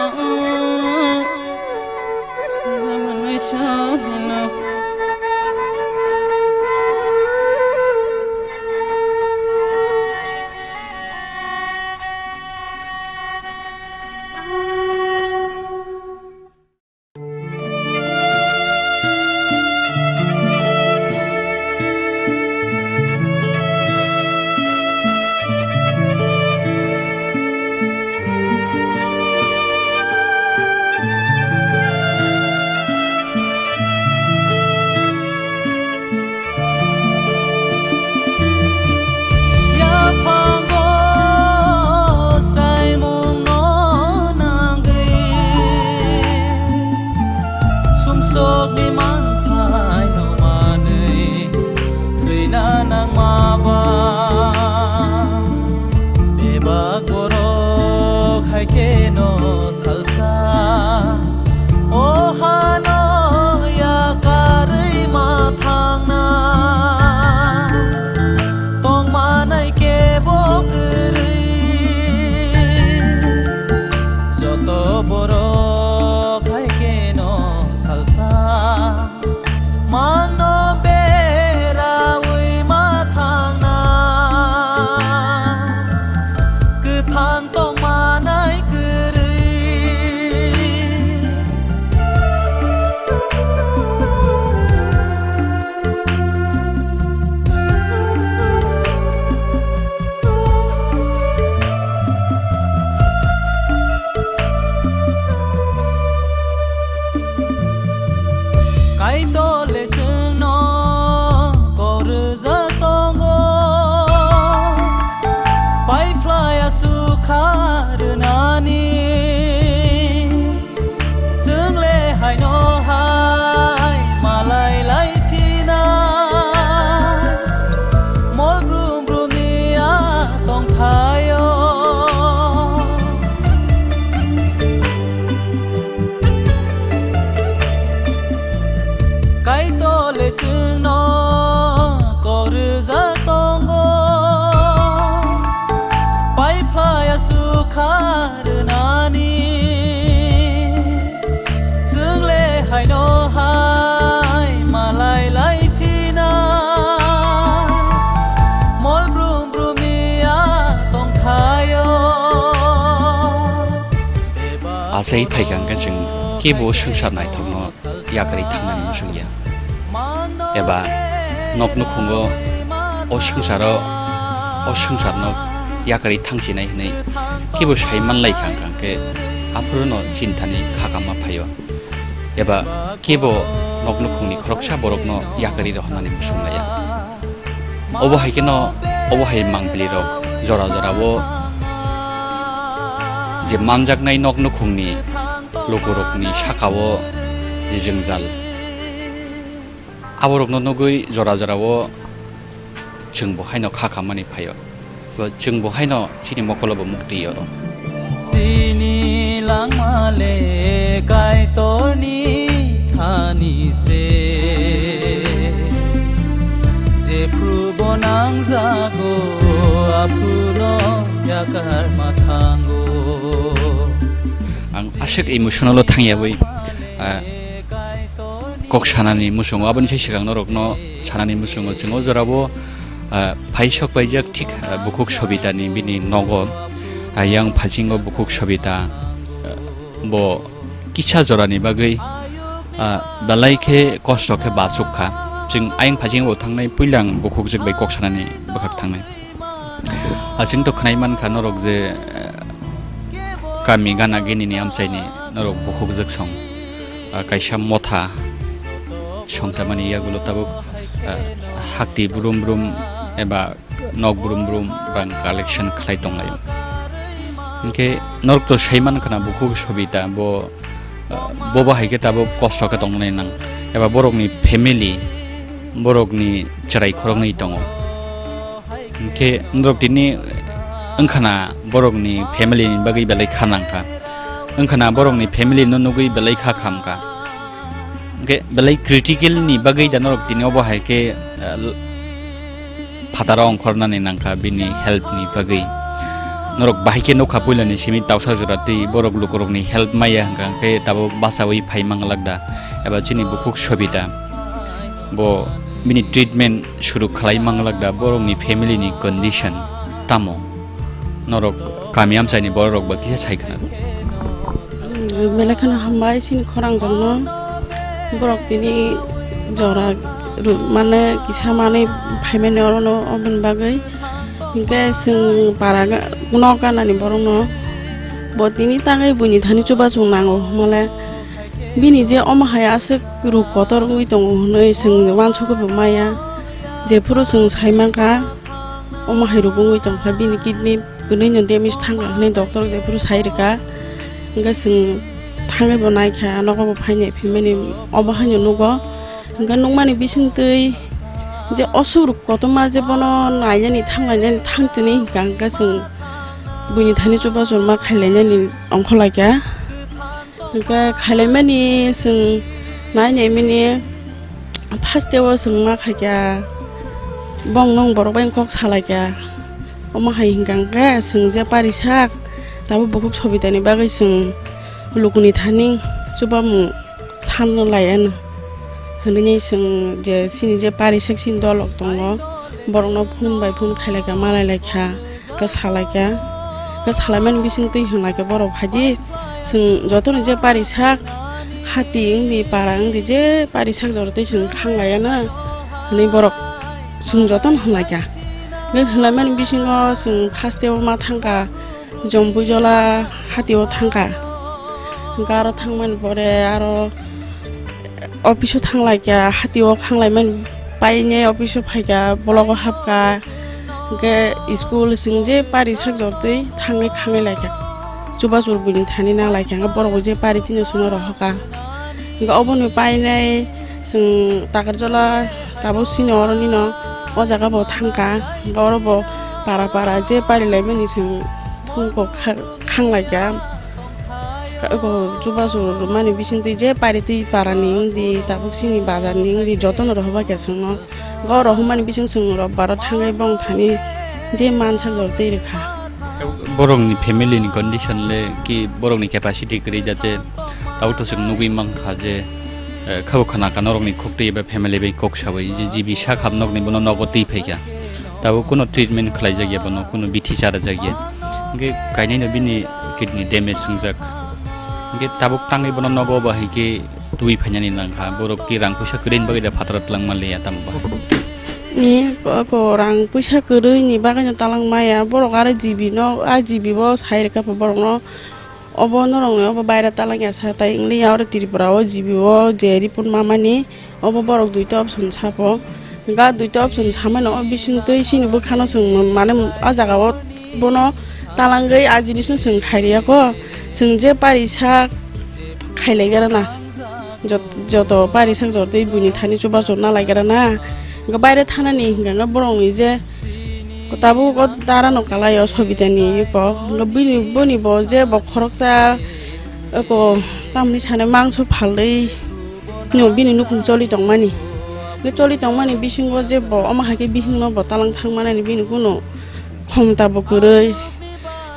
Tokni manthai no manwi thwina nangma ba? Bebak borok hai khe no salsa o hano yakarwi ma thangna, tongmanai kebo kwrwi. Joto borok hai khe no salsa mangno beraui ma thangna, kwthang tongmanai kwrwi. Kaitole chwngno kok rwjak tongo, paiphlai aswk kha rwnani. Chwng le haino hai malai lai phina, mol brum brum ni a tongthaio. Kaitor le chwngno kok rwjak tongo, paiphlai aswk kha rwnani. Chwng le haino hai malai lai phina, mol brum brum ni a tongthaio. Achai phaikha hwnkhe chwng kebo swngchar naithokno yakarwi thangnani muchungya. Eba nok nukhungo o swngcharo, o swngcharno yakarwi thangsinai hwnwi kebo sai manlaikha hwnkhe, aphuru no chinthani kha kama phaio. Eba kebo nok nukhungni khoroksa borokno yakarwi rohornani muchunglaiya. Obo hai kheno, obo hai mangpili rok jora jora o je manjaknai nok nukhungni lukurokni saka o je jwngjal, aborokno nugwi jora jora o chwng bo haino kha khamani phaio. Bo chwng bo haino chini mokolo bo mukti oro. Chini langma le Kaitorni thani se, jephru bo nangjago, aphruno yakar ma thango. Ang aswk emotional o thangya bai, ah, kok sanani muchungo, aboni sai swkang norokno sanani muchungo, chwng o jorabo, ah, phaisok paijak thik, ah, bukhuk Sobitani bini nogo, ah, yang phasingo bukhuk Sobita, ah, bo kisa jorani bagwi, ah, belai khe kosto khe bachuk kha. Chwng ayang phasingo thangnai puila ang bukhukjwk bai kok sanani bwkhak thangnai. Ah, chwng to khwnai mankha norok je, eh, kami gana gini ni amchaini norok bukhukjwk song, ah, kaisa motha songchamani yagulo tabuk, ah, hakti brum brum eba nok brum brum rang collection khlai tonglaio. Hinkhe norok to sai mankha na bukhuk Sobita bo, ah, bobo hai khe tabuk kosto khe tongnai nang eba borokni family, borokni chwrai khoroknwi tongo. Hinkhe norok tini wngkhana borokni family ni bagwi belai kha nangkha, wngkhana borokni family no nugwi belai kha khamkha. Hinkhe belai critical ni bagwi da norok tini obo hai khe, eh, phataro ongkhornani nangkha bini help ni bagwi. Norok bahai khe nukha puilani simi tausa jora twi borok lukurokni help maya hwnkha khe tabuk bachaui phai manglak da eba chini bukhuk Sobita. Bo bini treatment suru khlai manglak da, borokni family ni condition tamo? Norok kami amchaini borok ba kisa sai khna. Hmm, belai kheno hambai chini khorang jokno. Borok tini jora ru-, mane kisa manwi phaimani orono oboni bagwi. Hinkhe chwng para ga-, nok ganani borokno. Bo tini tangwi buini thani chubachu nango hwnmale. Bini je omo hai aswk ruk kotor wngwi tongo hwnwi chwng uansukgwi bo maya. Jephuru chwng sai mankha, omo hai ruk wngwi tongkha, bini kidney kwnwi no damage thangkha hwnwi doctor jephuru sai rwkha. Hwnkhe chwng Thangwi bo naikha, nogo bo phainai phimani obo haino nugo. Hwnkhe nukmani bisingtwi je osuk rok kotorma je bono nainani thanglainani thangtini hwnkha hwnkhe chwng buini thani chubachu ma khailainani ongkhorlaikha. Hwnkhe khailaimani chwng nainaimani first o chwng ma khaikha, bong nong borok bai kok salaikha. Omo hai hwnkha hwnkhe chwng je parisak, tabuk bukhuk Sobitani bagwi chwng lukuni thani chubamung sanno laiya no hwnwi chwng je chini je parisak chini dolok tongo, borokno phone bai phone khailaikha, malailaikha. Khe salaikha, khe salaimani bisingtwi hwnlaikha borok, "Phaidi, chwng jotono je parisak hati wngdi, para wngdi, je parisak jorotwi chwng khanglaiano," hwnwi borok chwng jotono hwnlaikha. Khe hwnlaimani bisingo chwng first o ma thangkha, Jompuijola hati o thangkha. Hwnkhe aro thangmani pore aro office o thanglaikha, hati o khanglaimani painai office o phaikha, block o hapkha. Hwnkhe school chwng je parisak jorotwi thangwi khangwi laikha. Chubachu buini thani nang laikha, hwnkhe borok bo je pari tino chwngno rohorkha. Hwnkhe oboni painai chwng Takarjala tabuk sini oro nino o jaga bo thangkha. Hwnkhe oro bo para para je parilaimani chwng thungkok kha-, khanglaikha. Eko chubachu rwmani bisingtwi je paritwi parani wngdi, tabuk sini bazarni wngdi, jotono rohorbaikha chwngno. Go rohormani bising chwng robbaro thangwi bong thani je mansak jorotwi rwkha. Borokni family ni condition le ki borokni capacity kwrwi jate tabuk to chwng nugwi mankha je, eh, khabo khana ka norokni khuktwi eba family bai kok sawi je G B sak hap nokni bono nogo twi phaikha. Tabuk kuno treatment khlaijakya bono, kuno bithi charajakya. Hwnkhe kainwino bini kidney damage wngjak. Hwnkhe tabuk tangwi bono nogo ba hai khe twi phainani nangkha. Borok ki rang puisa kwrwini bagwi da phataro twlangma liya tamo ba? Ni ko, ko rang puisa kwrwini bagwino talangmaya. Borok aro G B no, a G B bo sai rwkha borokno. Obo norokni obo baira talangya sa, tai wngli ya oro Tripura o G B o je report mamani, obo borok duita option sabo. Ga duita option samano o bisingtwi chini bwkhano chwng mane a jaga o bono talangwi a jinisno chwng khairiyakho. Chwng je parisa khailaigarana. Jot-, joto parisak jortwi buini thani chubachu nalaigarana. Hwnkhe baire thanani hwnkhe borokni je tabuk o dara no kalai o Sobitani eko. Hwnkhe bini, boni bo je bo khoroksa eko tamni sane mangso phalwi no bini nukhung choli tongmani. Hwnkhe choli tongmani bisingo je bo omo hai khe bihikno bo talang thangmanani bini kunu khomta bo kwrwi.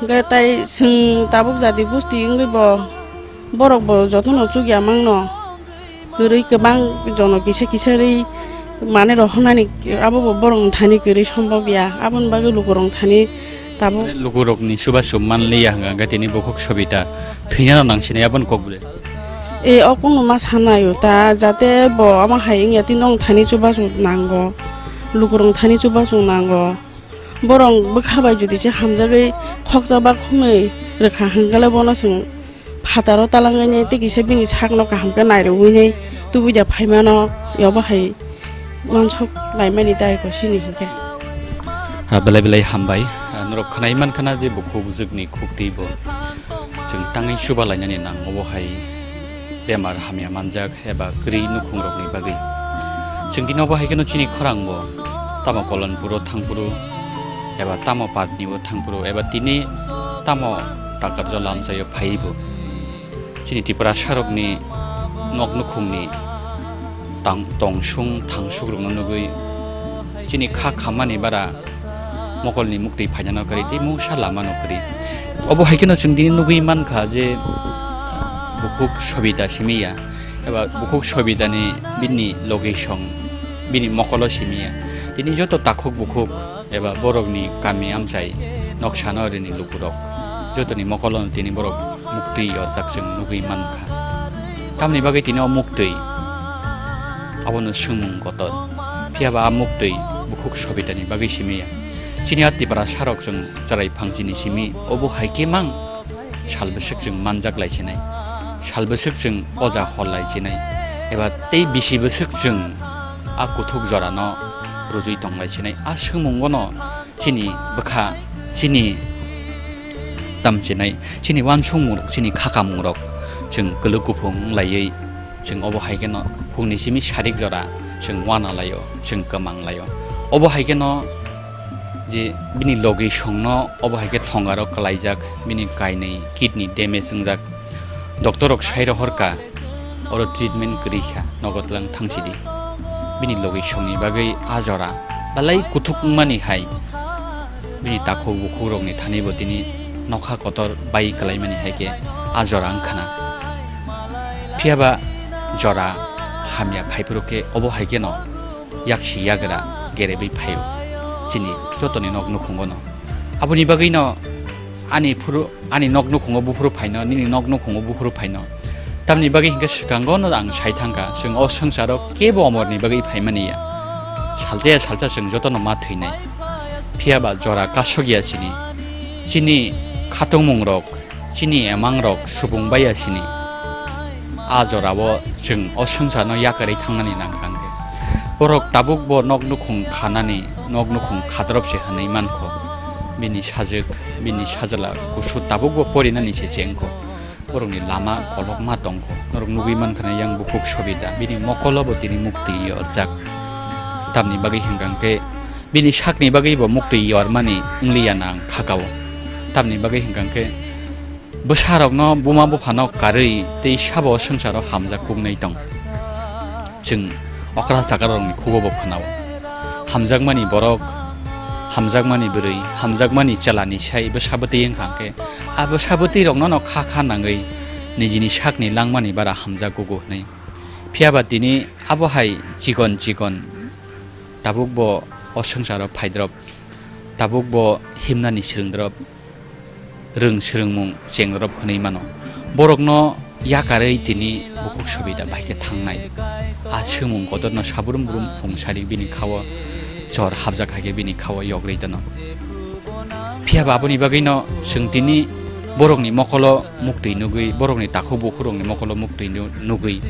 Hwnkhe tai chwng tabuk jati gusti wngwi bo borok bo jotono chukya mangno. Kwrwi kwbang jono kisa kisa rwi mane rohornani abo bo borok thani kwrwi sombob ya. Aboni bagwi lukurok thani tabuk. Lukurokni chubachu manliya hwnka hwnkhe tini bukhuk Sobita thwinano nangsinai aboni kok ble. E, o kunu ma sanaio ta, jate bo omo hai wngya tei nong thani chubachu nango, lukurok thani chubachu nango. Borok bwkha bai jodi se hamjagwi khoksa ba khumui rwkha hwnkhe le bono chwng phataro talangwi nai tei kisa bini sakno kaham khe nairwgwi nai tubui da phaimano yobo hai uansuk laimani dai ko sini hinkhe. Ah, belai belai hambai. Ah, norok khnai mankha na je bukhuk jwkni khuktwi bo chwng tangwi chuba lainani nang obo hai bemar hamya manjak eba kwrwi nukhungrokni bagwi. Chwng tini obo hai kheno chini khorang bo tamo Kolonpuro thangphuru eba tamo Patni bo thangphuru eba tini tamo Takarjala amchaio phaiwi bo chini Tiprasarokni nok nukhungni tang-, tongsung thangsuk rokno nugwi chini kha khammani bara mokolni muktwi phainano kwrwi tei mungsa lamano kwrwi. Obo hai kheno chwng tini nugwi mankha je bukhuk Sobita simi ya, eba bukhuk Sobitani bini location, bini mokolo simi ya. Tini joto takhuk bukhuk eba borokni kami amchai noksano rini lukurok jotoni mokolono tini borok muktwi yorjak chwng nugwi mankha. Tamni bagwi tini o muktwi abono swngmung kotor. Phiya ba a muktwi bukhuk Sobitani bagwi simi ya. Chini a Tiprasarok chwng chwrai phang chini simi obo hai khe mang sal bwswk chwng manjak lai sinai. Sal bwswk chwng oja hor lai sinai. Eba tei bisi bwswk chwng a kuthuk jorano rwjwi tong lai sinai. A swngmungono chini bwkha, chini tamchinai, chini uansukmungrok, chini khakamungrok Chwng kwlwk kuphung wng laiwi, chwng obo hai kheno phungni simi sarik jora chwng uana laio, chwng kwmang laio. Obo hai kheno je bini logi songno obo hai khe thongaro kwlaijak, bini kainwi kidney damage wngjak. Doctor rok sai rohor kha, oro treatment kwrwi kha, nogo twlang thangsidi. Bini logi songni bagwi a jora belai kuthuk wngmani hai, bini takhuk bukhuk rokni thani bo tini nokha kotor bai kwlaimani hai khe a jora wng khna. Phiya ba jora hamya phai phuru khe obo hai kheno yaksi yagra gerebwi phaio chini jotoni nok nukhungo no. Aboni bagwi no ani phuru, ani nok nukhungo buphuru phaino, nini nok nukhungo buphuru phaino. Tamni bagwi hinkhe swkango no ang sai thangkha, chwng o swngcharo kebo omorni bagwi phaimani ya. Salsa ya salsa chwng jotono ma thwinai. Phiya ba jora kasuk ya chini. Chini khatungmung rok, chini emang rok subung bai ya chini. A jorao chwng o swngcharno yakarwi thangnani nangkha hwnkhe. Borok tabuk bo nok nukhung khanani, nok nukhung khadrop se hwnwi mankho. Bini sajwk, bini sajla kusu tabuk bo porinani se chengkho. Borokni lama kolokma tongkho. Norok nugwi mankha na yang bukhuk Sobita. Bini mokolo bo tini mukti yorjak. Tamni bagwi hwnkha hwnkhe bini sakni bagwi bo mukti yormani wngliya nang khakao. Tamni bagwi hwnkha hwnkhe bwsarokno buma buphano karwi tei sabo swngcharo hamjak kuknai tong. Chwng okra chakarokni khugo bo khwnao. Hamjakmani borok, hamjakmani bwrwi, hamjakmani chelani sai bwsa bwtwi wngkha hwnkhe, a bwsa bwtwirokno no kha kha nangwi nijini sakni langmani bara hamjak kugo hwnwi. Phiya ba tini abo hai chikon chikon tabuk bo o swngcharo phaidrop, tabuk bo himnani swrwngdrop, rwng swrwngmung chengrop hwnwi mano. Borokno yakarwi tini bukhuk Sobita bai khe thangnai. A swngmung kotorno sabrum brum phung sari bini khao chor habjak hai khe bini khao yogrwi tono. Phiya ba aboni bagwino chwng tini borokni mokolo muktwi nugwi, borokni takhuk bukhurokni mokolo muktwi nu-, nugwi,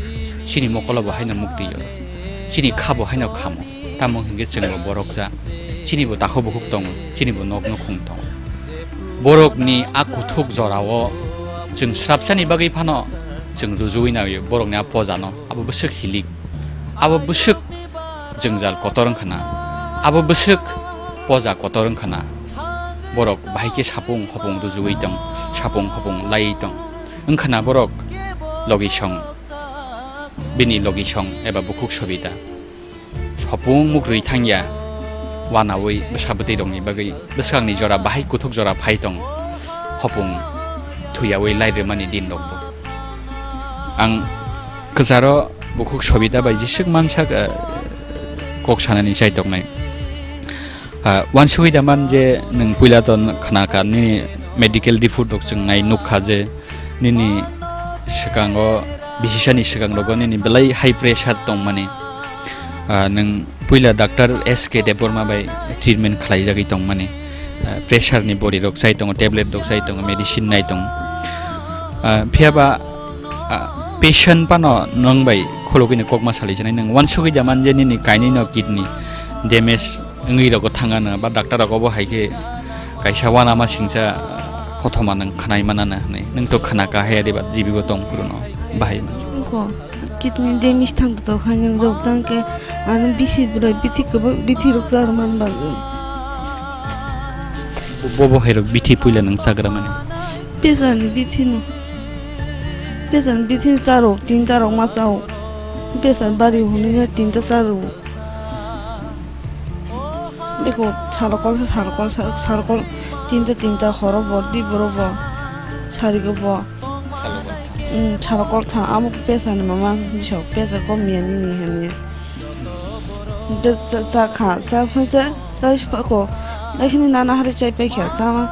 chini mokolo bo haino muktwi yo, chini kha bo haino khamo. Tamo hwnkhe chwngbo borok ja, chini bo takhuk bukhuk tongo, chini bo nok nukhung tongo. Borokni a kuthuk jorao chwng srapsani bagwi phano chwng rujuwi naio borokni a pojano, abo bwswk hilik, abo bwswk jwngjal kotor wngkha na, abo bwswk poja kotor wngkha na. Borok bahai khe sapung hopung rujuwi tong, sapung hopung laiwi tong. Wngkha na borok logisong, bini logisong eba bukhuk Sobita. Sopung mukrwi thangya, wanawi bwsa bwtwi rokni bagwi bwskangni jora bahai kuthuk jora phai tong, hopung thuyawi lai rwmani din rokbo. Ang kwcharo bukhuk Sobita bai jeswk mansak, eh, kok sanani chai tongnai. Ah, wansugwi da man je nwng puila to khna kha nini medical report rok chwng nai nuk kha je nini swkango, bisisani swkang rogo nini belai high pressure tongmani. Ah, nwng puila Doctor S K Debbarma bai treatment khlai jagwi tongmani. Ah, pressure ni bori rok chai tongo, tablet rok chai tongo, medicine nai tongo. Ah, phiya ba, ah, patient pano nwng bai khulugwi ni kokma sali sinai, nwng wansugwi da man je nini kainwi no kidney damage wngwi rogo thangano ba doctor rogo bo hai khe kaisa uanama singcha kothoma nwng khwnai manana hwnwi. Nwng to khwna kha hai diba, G B bo tong phuru no bahai manjak. Ko kidney damage thang to kha nwng jok tang khe ano bisi bwrwi bithi kwbang bithi rok char man bagwi. Bo, bo hai rok bithi puila nwng chagra mani. Pesa ni bithi no. Pesa ni bithi charo tinta rok ma chao. Pesa bari hwnwi tinta charo. Beko salokol, salokol, salokol, tinta, tinta, horo bo, di boro bo, sarigo bo. Mm, salokol tha, amo pesa ni mama, bisok pesa ko miya nini hanya. Besa sa kha, sa phun sa, sa si pa ko, na khini nana hari chai pai kha, sa ma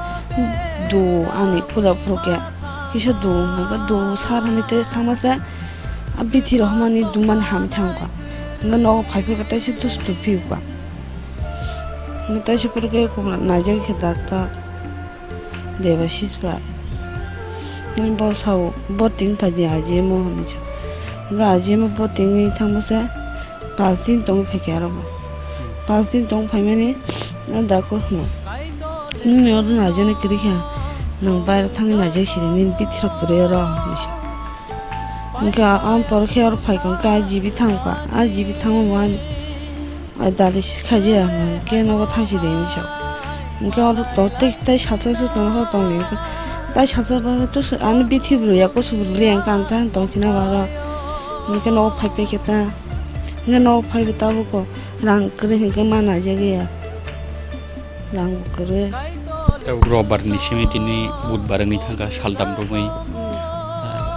du ani pula pura kya, kisa du, ma du sar hani te thang ma sa, a bithi rohmani du man ham thang ka, nga no phai phai ka tai si dus du pi ka. Ni taisa pore khe khum naijak khe daktar Debashis bai. Ni bo sao, bo ting phaidi ajemo hinwi sa. Ga ajemo bo tingwi thangma se pas din tong phaikhe aro bo. Pas din tong phaimani a daktor hwno. Nini oro naijani kwrwi kha. Nwng baire thangwi naijak sidi nini bithi rok kwrwi oro hinwi sa. Hwnkhe ang porokhe oro phaikha, hwnkhe a G B thangkha, a G B thangma bo ani dialysis khaijaya, hwnkhe nogo thangsi de hinwi sa. Hwnkhe oro to tei, tei salsa se tongkha tongdi, hwnkhe tei salsa ba to se ani bithi bwrwi ya, kusu bwrwi le hwnkhe ang tei tongthina ba oro. Hwnkhe nogo phai paikhe ta, hwnkhe nogo phaibo tabuk rang kwrwi hwnkhe ma naijagwi ya. Rang bo kwrwi. Tabuk robar ni simi tini budbar wngwi thangkha, saldam romwi.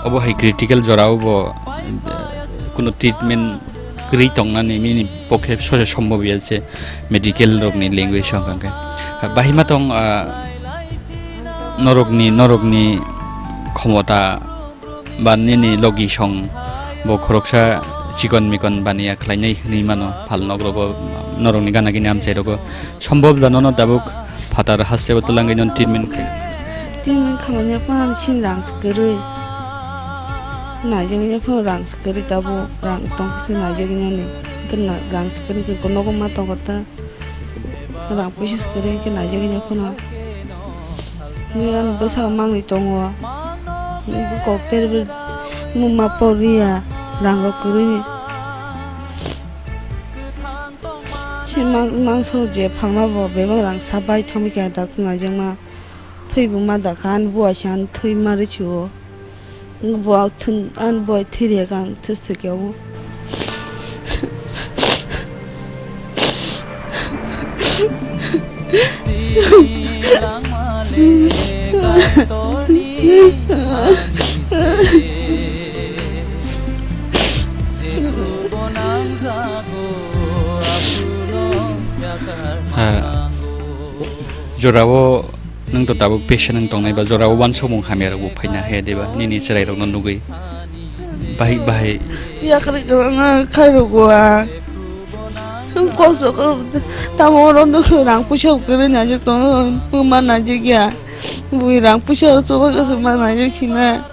Obo hai critical jora o bo, eh, kuno treatment kwrwi tongnani bini pokhe sosa sombob ya se medical rok ni language o hwnkha khe. Bahima tong, ah, norok ni, norok ni khomota ba nini logi song bo khoroksa chikon mikon baniya khlainai hinwi mano, phal nok rogo, norok ni gana gini amchai rogo. Sombob da nono tabuk phatar haste o twlangwi non treatment khai. Treatment khamani phano ani sini rang se kwrwi. Naijagwi phano rang se kwrwi tabuk, rang tongkhe se naijagwi nani. Hwnkhe na-, rang se kwrwi hwnkhe nogo ma tongkha ta. Rang puisa se kwrwi hwnkhe naijagwi phano. Nini ani bwsa mangwi tongo. Buko per per muma poriya rang rok kwrwi. Se mang-, mangso je phalma bo bebak rang sa bai thomwi kha dak naijakma. Thwi bo ma dakha ani buai se ani thwi ma rw sio. Bo thun-, ani buai thwi rw kha ang thwi thwi khe o. Ha, jorao nwng to tabuk patient wng tongnai ba, jorao uansukmung hamya rok bo phaina haya diba, nini chwrai rok no nugwi? Bahai bahai. Yakri kwbangma khairokgo ang. Kosto khe tamo oro nukhe rang puisa kwrwi naijak tongo, buma naijak ya. Bui rang puisa chuba khe chuba naijak sina.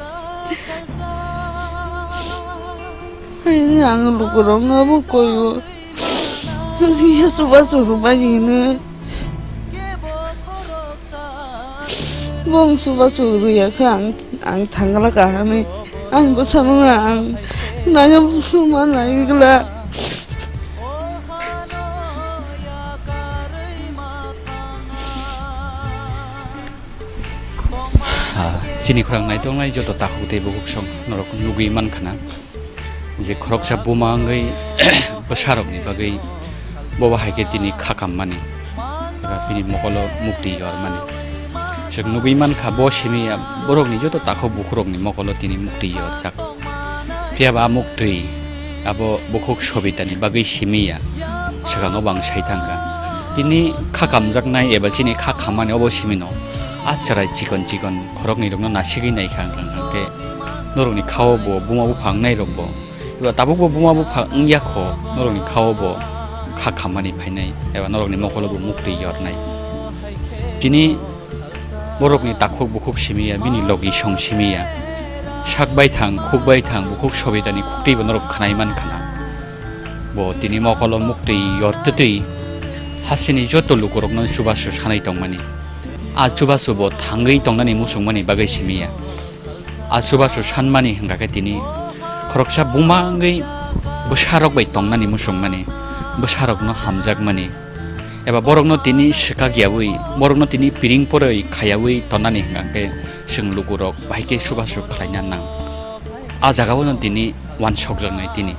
Haini ang lukurokno bo koio. Kisa chuba chuba hino. Bong chuba chuba rwya khe ang, ang thangla kahamwi. Ang bwsano ang naiya bwswma naigwla. Ah, chini khorang naitongnai joto takhuk tei bukhuk song norok nugwi mankha na. Je khoroksa buma wngwi bwsarokni bagwi bobo hai khe tini kha kammani, eba bini mokolo muktwi yormani. Chwng nugwi mankha, bo simi ya borokni joto takhuk bukhurokni mokolo tini muktwi yorjak. Phiya ba a muktwi abo bukhuk Sobitani bagwi simi ya, swkango bo ang sai thangkha. Tini kha kamjaknai eba chini kha khammani obo simi no. A chwrai chikon chikon khoroknwi rokno nasigwi naikha ang khe. Norokni khao bo buma bupha wngnai rok bo, eba tabuk bo buma bupha wngya kho, norokni khao bo kha khammani phainai, eba norokni mokolo bo muktwi yornai. Tini borokni takhuk bukhuk simi ya, bini logi song simi ya, sak bai thang, khuk bai thang, bukhuk Sobitani khuktwi bo norok khnai man khana. Bo tini mokolo muktwi yor twtwi hasini joto lukurokno chubachu sanai tongmani. A chubachu bo thangwi tongnani muchungmani bagwi simi ya. A chubachu sanmani hwnkha khe tini khoroksa buma wngwi bwsarok bai tongnani muchungmani, bwsarokno hamjakmani, eba borokno tini swkak yaui, borokno tini piring poroi khayaui tonnani hwnkha khe chwng lukurok bahai khe chubachu khlaina nang. A jagao no tini uansukjaknai tini.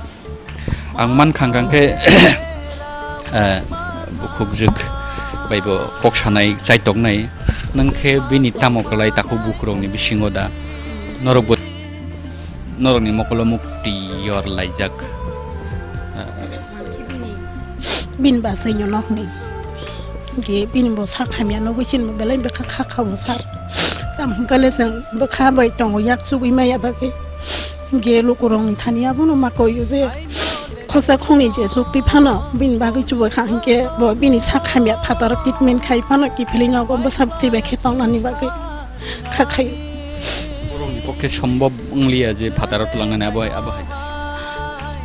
Ang mankha hwnkha khe, eh, bukhukjwk bai bo kok sanai, chaitoknai. Nwng khe bini tamo kwlai takhuk bukhurokni bisingo da norok bo, norokni mokolo muktwi yor laijak? Bini basaino nokni. Ge bini bo sak hamya nugwi chini belai bwkha kha kha wng sak. Tamo hwnkha le chwng bwkha bai tongo yak chugwi maya bagwi. Hwnkhe lukurokni thani abono ma koio je khoksa khoknwi je chukti phano bini bagwi chubai kha, hwnkhe bo bini sak hamya phataro treatment khai phano kiphilwi nogo bwsa bwtwi bai khe tongnani bagwi kha khaio. Borokni pokhe sombob wngliya je phataro twlangnani abo hai, abo hai.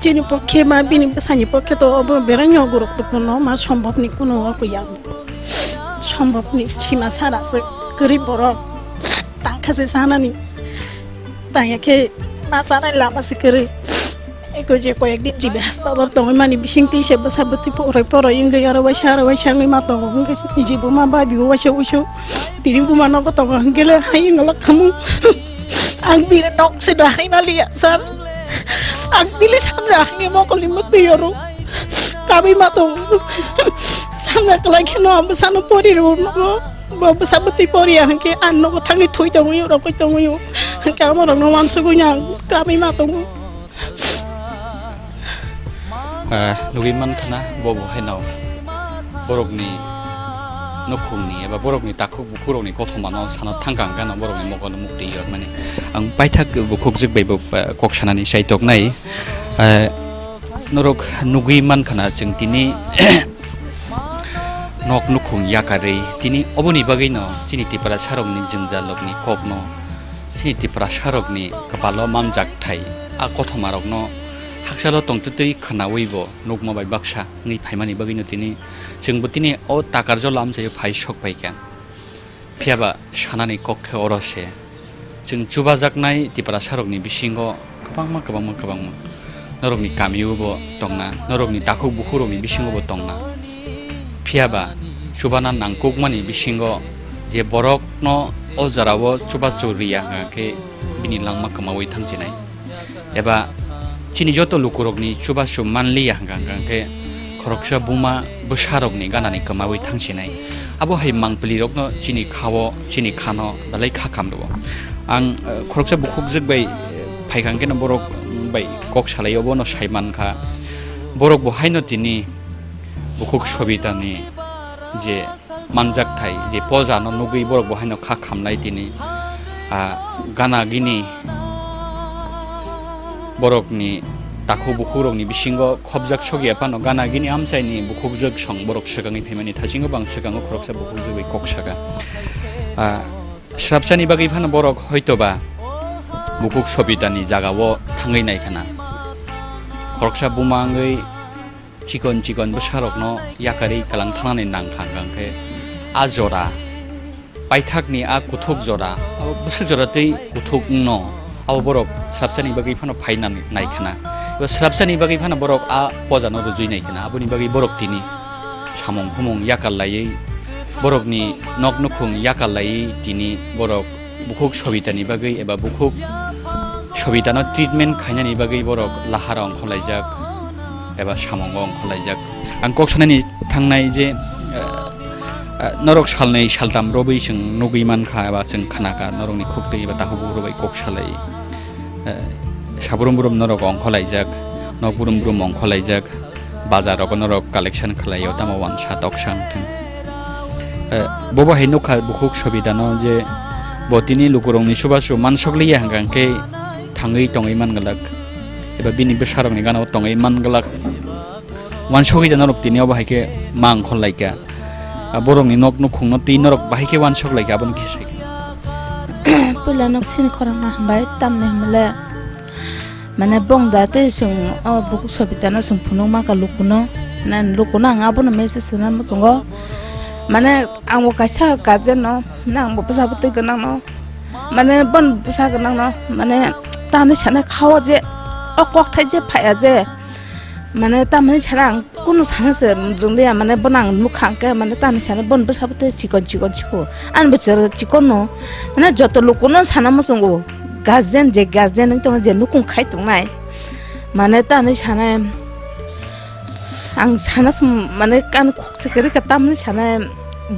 Chini pokhe ba bini bwsani pokhe to obo belai no guruktopurno, ma sombobni kuno okoya. Sombobni sima sara se kwrwi borok tangkha se sanani. Tangya khe Ma sanai lama se kwrwi. Eko je koyek din jibe hospital tongwi mani bising twi se bwsa bwtwi poroi poroi wngwi aro waisa aro waisa wngwi ma tongo. Wngkhe niji buma bai bibo waisa uisu. Tini buma nogo tongo hwnkhe le hai wngla khamu. Ang bini nok se dahai maliya sir. Ang bini samja hangni mokol ni mwtwi oro. Kabwi ma tongo. Samja kwlai kheno ang bwsano pori rw nogo. Bo bwsa bwtwi poriya hwnkhe ang nogo thangwi thwi tongwi rokoi tongwi. Hwnkhe amo rokno wansugwi ang kabwi ma tongo. Ah, nugwi mankha na, bo bo haino borokni nukhungni eba borokni takhuk bukhurokni kothomano sana thangka hwnkhe ano borokni mokol mukti yormani. Ang paithak bukhukjwk bai bo, ah, kok sanani chai toknai. Ah, norok nugwi mankha na, chwng tini nok nukhung yakarwi tini oboni bagwino chini Tiprasarokni jwngjalrokni kokno chini Tiprasarokni kwpalo manjak thai a kothomarokno hakchalo tongtwtwi khwnawibo nukma bai baksa wngwi phaimani bagwino tini chwngbo tini o Takarjala amchaio phai sok phaikha. Phiyaba sanani kok khe oro se, chwng chubajaknai Tiprasarokni bisingo kwbangma, kwbangma, kwbangma norokni kamio bo tongna, norokni takhuk bukhurokni bisingo bo tongna. Phiyaba chubana nangkukmani bisingo je borokno o jorao chubachu riya hwnkha khe bini langma kwmaui thangsinai. Eba chini joto lukurokni chubachu manliya hwnkha, hwnkha khe khoroksa buma bwsarokni ganani kwmaui thangsinai. Abo hai mangpilirokno chini khao, chini khano belai kha kamrwo. Ang, eh, khoroksa bukhukjwk bai, eh, phaikha hwnkhe no borok bai kok salai obono sai mankha. Borok bo haino tini bukhuk Sobitani je manjak thai, je poja no nugwi borok bo haino kha khamlai tini, ah, gana gini borokni takhuk bukhuk rokni bisingo khopjak sokya phano gana gini amchaini bukhukjwk song borok swkangwi phaimani thasingo bang swkango khoroksa bukhukjwk bai kok saka. Ah, srapsani bagwi phano borok hoitoba bukhuk Sobitani jagao thangwi nai khana. Khoroksa buma wngwi chikon chikon bwsarokno yakarwi kwlang thanani nang kha, hwnkha khe a jora, paithakni a kuthuk jora, abo bwswk jora tei kuthuk wngno, abo borok srapsani bagwi phano phai nan-, nai khna. Abo srapsani bagwi phano borok a pojano rwjwi nai khna, aboni bagwi borok tini samung humung yakar laiwi, borokni nok nukhung yakar laiwi tini borok bukhuk Sobitani bagwi eba bukhuk Sobitano treatment khainani bagwi borok lahara ongkhorlaijak eba samungo ongkhorlaijak. Ang kok sanani thangnai je, eh, eh, norok salnwi saltam rwbwi chwng nugwi mankha eba chwng khnakha norokni khuktwi eba takhuk bukhuk rwbai kok salai. Eh, sabrum brum norok ongkhorlaijak, nok brum brum ongkhorlaijak. Bazar rogo norok collection khlaio, tamo wansa toksa wngthang. Eh, bobo hai nukha bukhuk Sobitano je bo tini lukurokni chubachu mansokliya hwnkha hwnkhe thangwi tongwi manglak, eba bini bwsarokni gana-o tongwi manglak. Wansokwi da norok tini obo hai khe ma wngkhorlaikha. Ah, borokni nok nukhungno twi norok bahai khe wansoklaikha, aboni kisa sai. Puila nok sini khorang ma hambai, tamni hwnle. Mane bong da tei chwng o bukhuk Sobitano chwng phunuk ma ka lukuno. Nang lukuno ang abono message rwna muchungo. Mane ang bo kaisa guardian no, nang bo bwsa bwtwi gwnang no. Mane bon bwsa gwnang no, mane tamni sana khao je o kokthai je phaiya je. Mane tamni sana ang kunu sana se rwngya, mane bono ang nukha hwnkhe, mane tamni sana bon bwsa bwtwi chikon chikon chikon. Ani bwswk chikon no, mane joto lukuno sana muchungo. Guardian je guardian wng tongma je nukung khai tongnai. Mane tamni sana ang sana sum-, mane kan khok se kwrwi kha tamni sana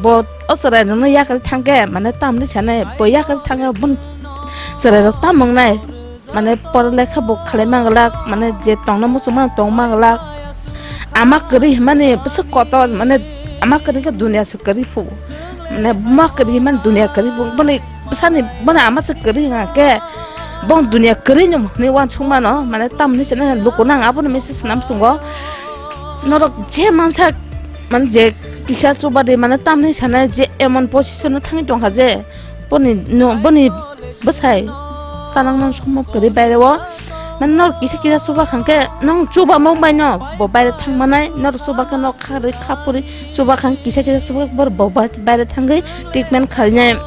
bo o chwrai rokno yakarwi thangkhe, mane tamni sana bo yakarwi thangkhe bon chwrai rok tam wngnai. Mane pora lekha bo khalai manglak, mane je tongna muchungma tong manglak. Ama kwrwi hwnmani bwswk kotor, mane ama kwrwi khe dunia se kwrwi phu. Mane buma kwrwi hwnmani dunia kwrwi phu. Boni bwsani, boni ama se kwrwi hwnkha khe, bong dunia kwrwi no hwnwi uansuk mano, mane tamni sana lukuno ang abono message swnam sungo. Norok je mansa, mane je kisa chuba de, mane tamni sana je emon position o thangwi tongkha je, boni no, boni bwsai tanang nang somok kwrwi baire o. Mane nor kisa kisa chuba khangkhe nang chuba mok bai no bo baire thang manai, nor chuba khe nok kha rwi kha puri chuba khang kisa kisa chuba bor bo bai-, baire thangwi treatment khainai.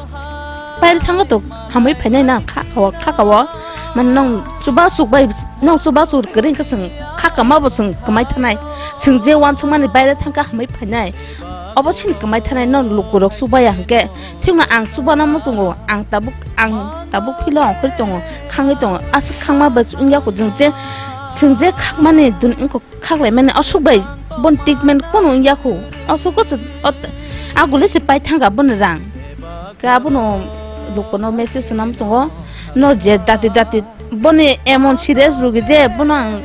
Baire thangkhe to hamwi phainai na kha kha o, kha kha o. Man nong chuba chuk bai, nong chuba chuk kwrwi khe chwng kha kama bo chwng kwmai thanai. Chwng je uansukmani baire thangkha hamwi phainai. Obo sini kwmai thanai nong lukurok chubaya hwnkhe. Thikno ang chubana muchungo, ang tabuk, ang tabuk philo ongkhorwi tongo, khangwi tongo. Aswk khangma bai wngya kho chwng je, chwng je khakmani dun wngkha. Khaklaimani aswk bai bon treatment kono wngya kho. Aswk ko se ot-, agule se pai thangkha boni rang. Khe abono lukono message swnam tongo. No je dati dati boni emon serious rogi je bono ang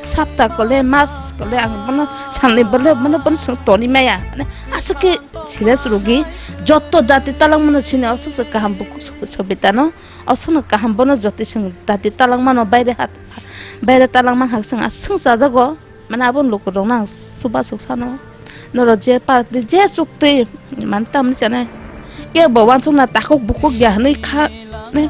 sapta kole mas kole ang bono salni bole bono bono song toni maya. Mane aswk ke serious rogi jotto dati talangmano sini aswk se kaham bukhuk sobi tano. Aswkno kaham bono jotto song dati talangmano baire hat baire talangma hak song aswk chajago. Mane aboni lukurokno ang chuba chuk sano. Norok je party je chuktwi mane tamni chanai. Kebo uansukna takhuk bukhuk ya hwnwi kha, ne,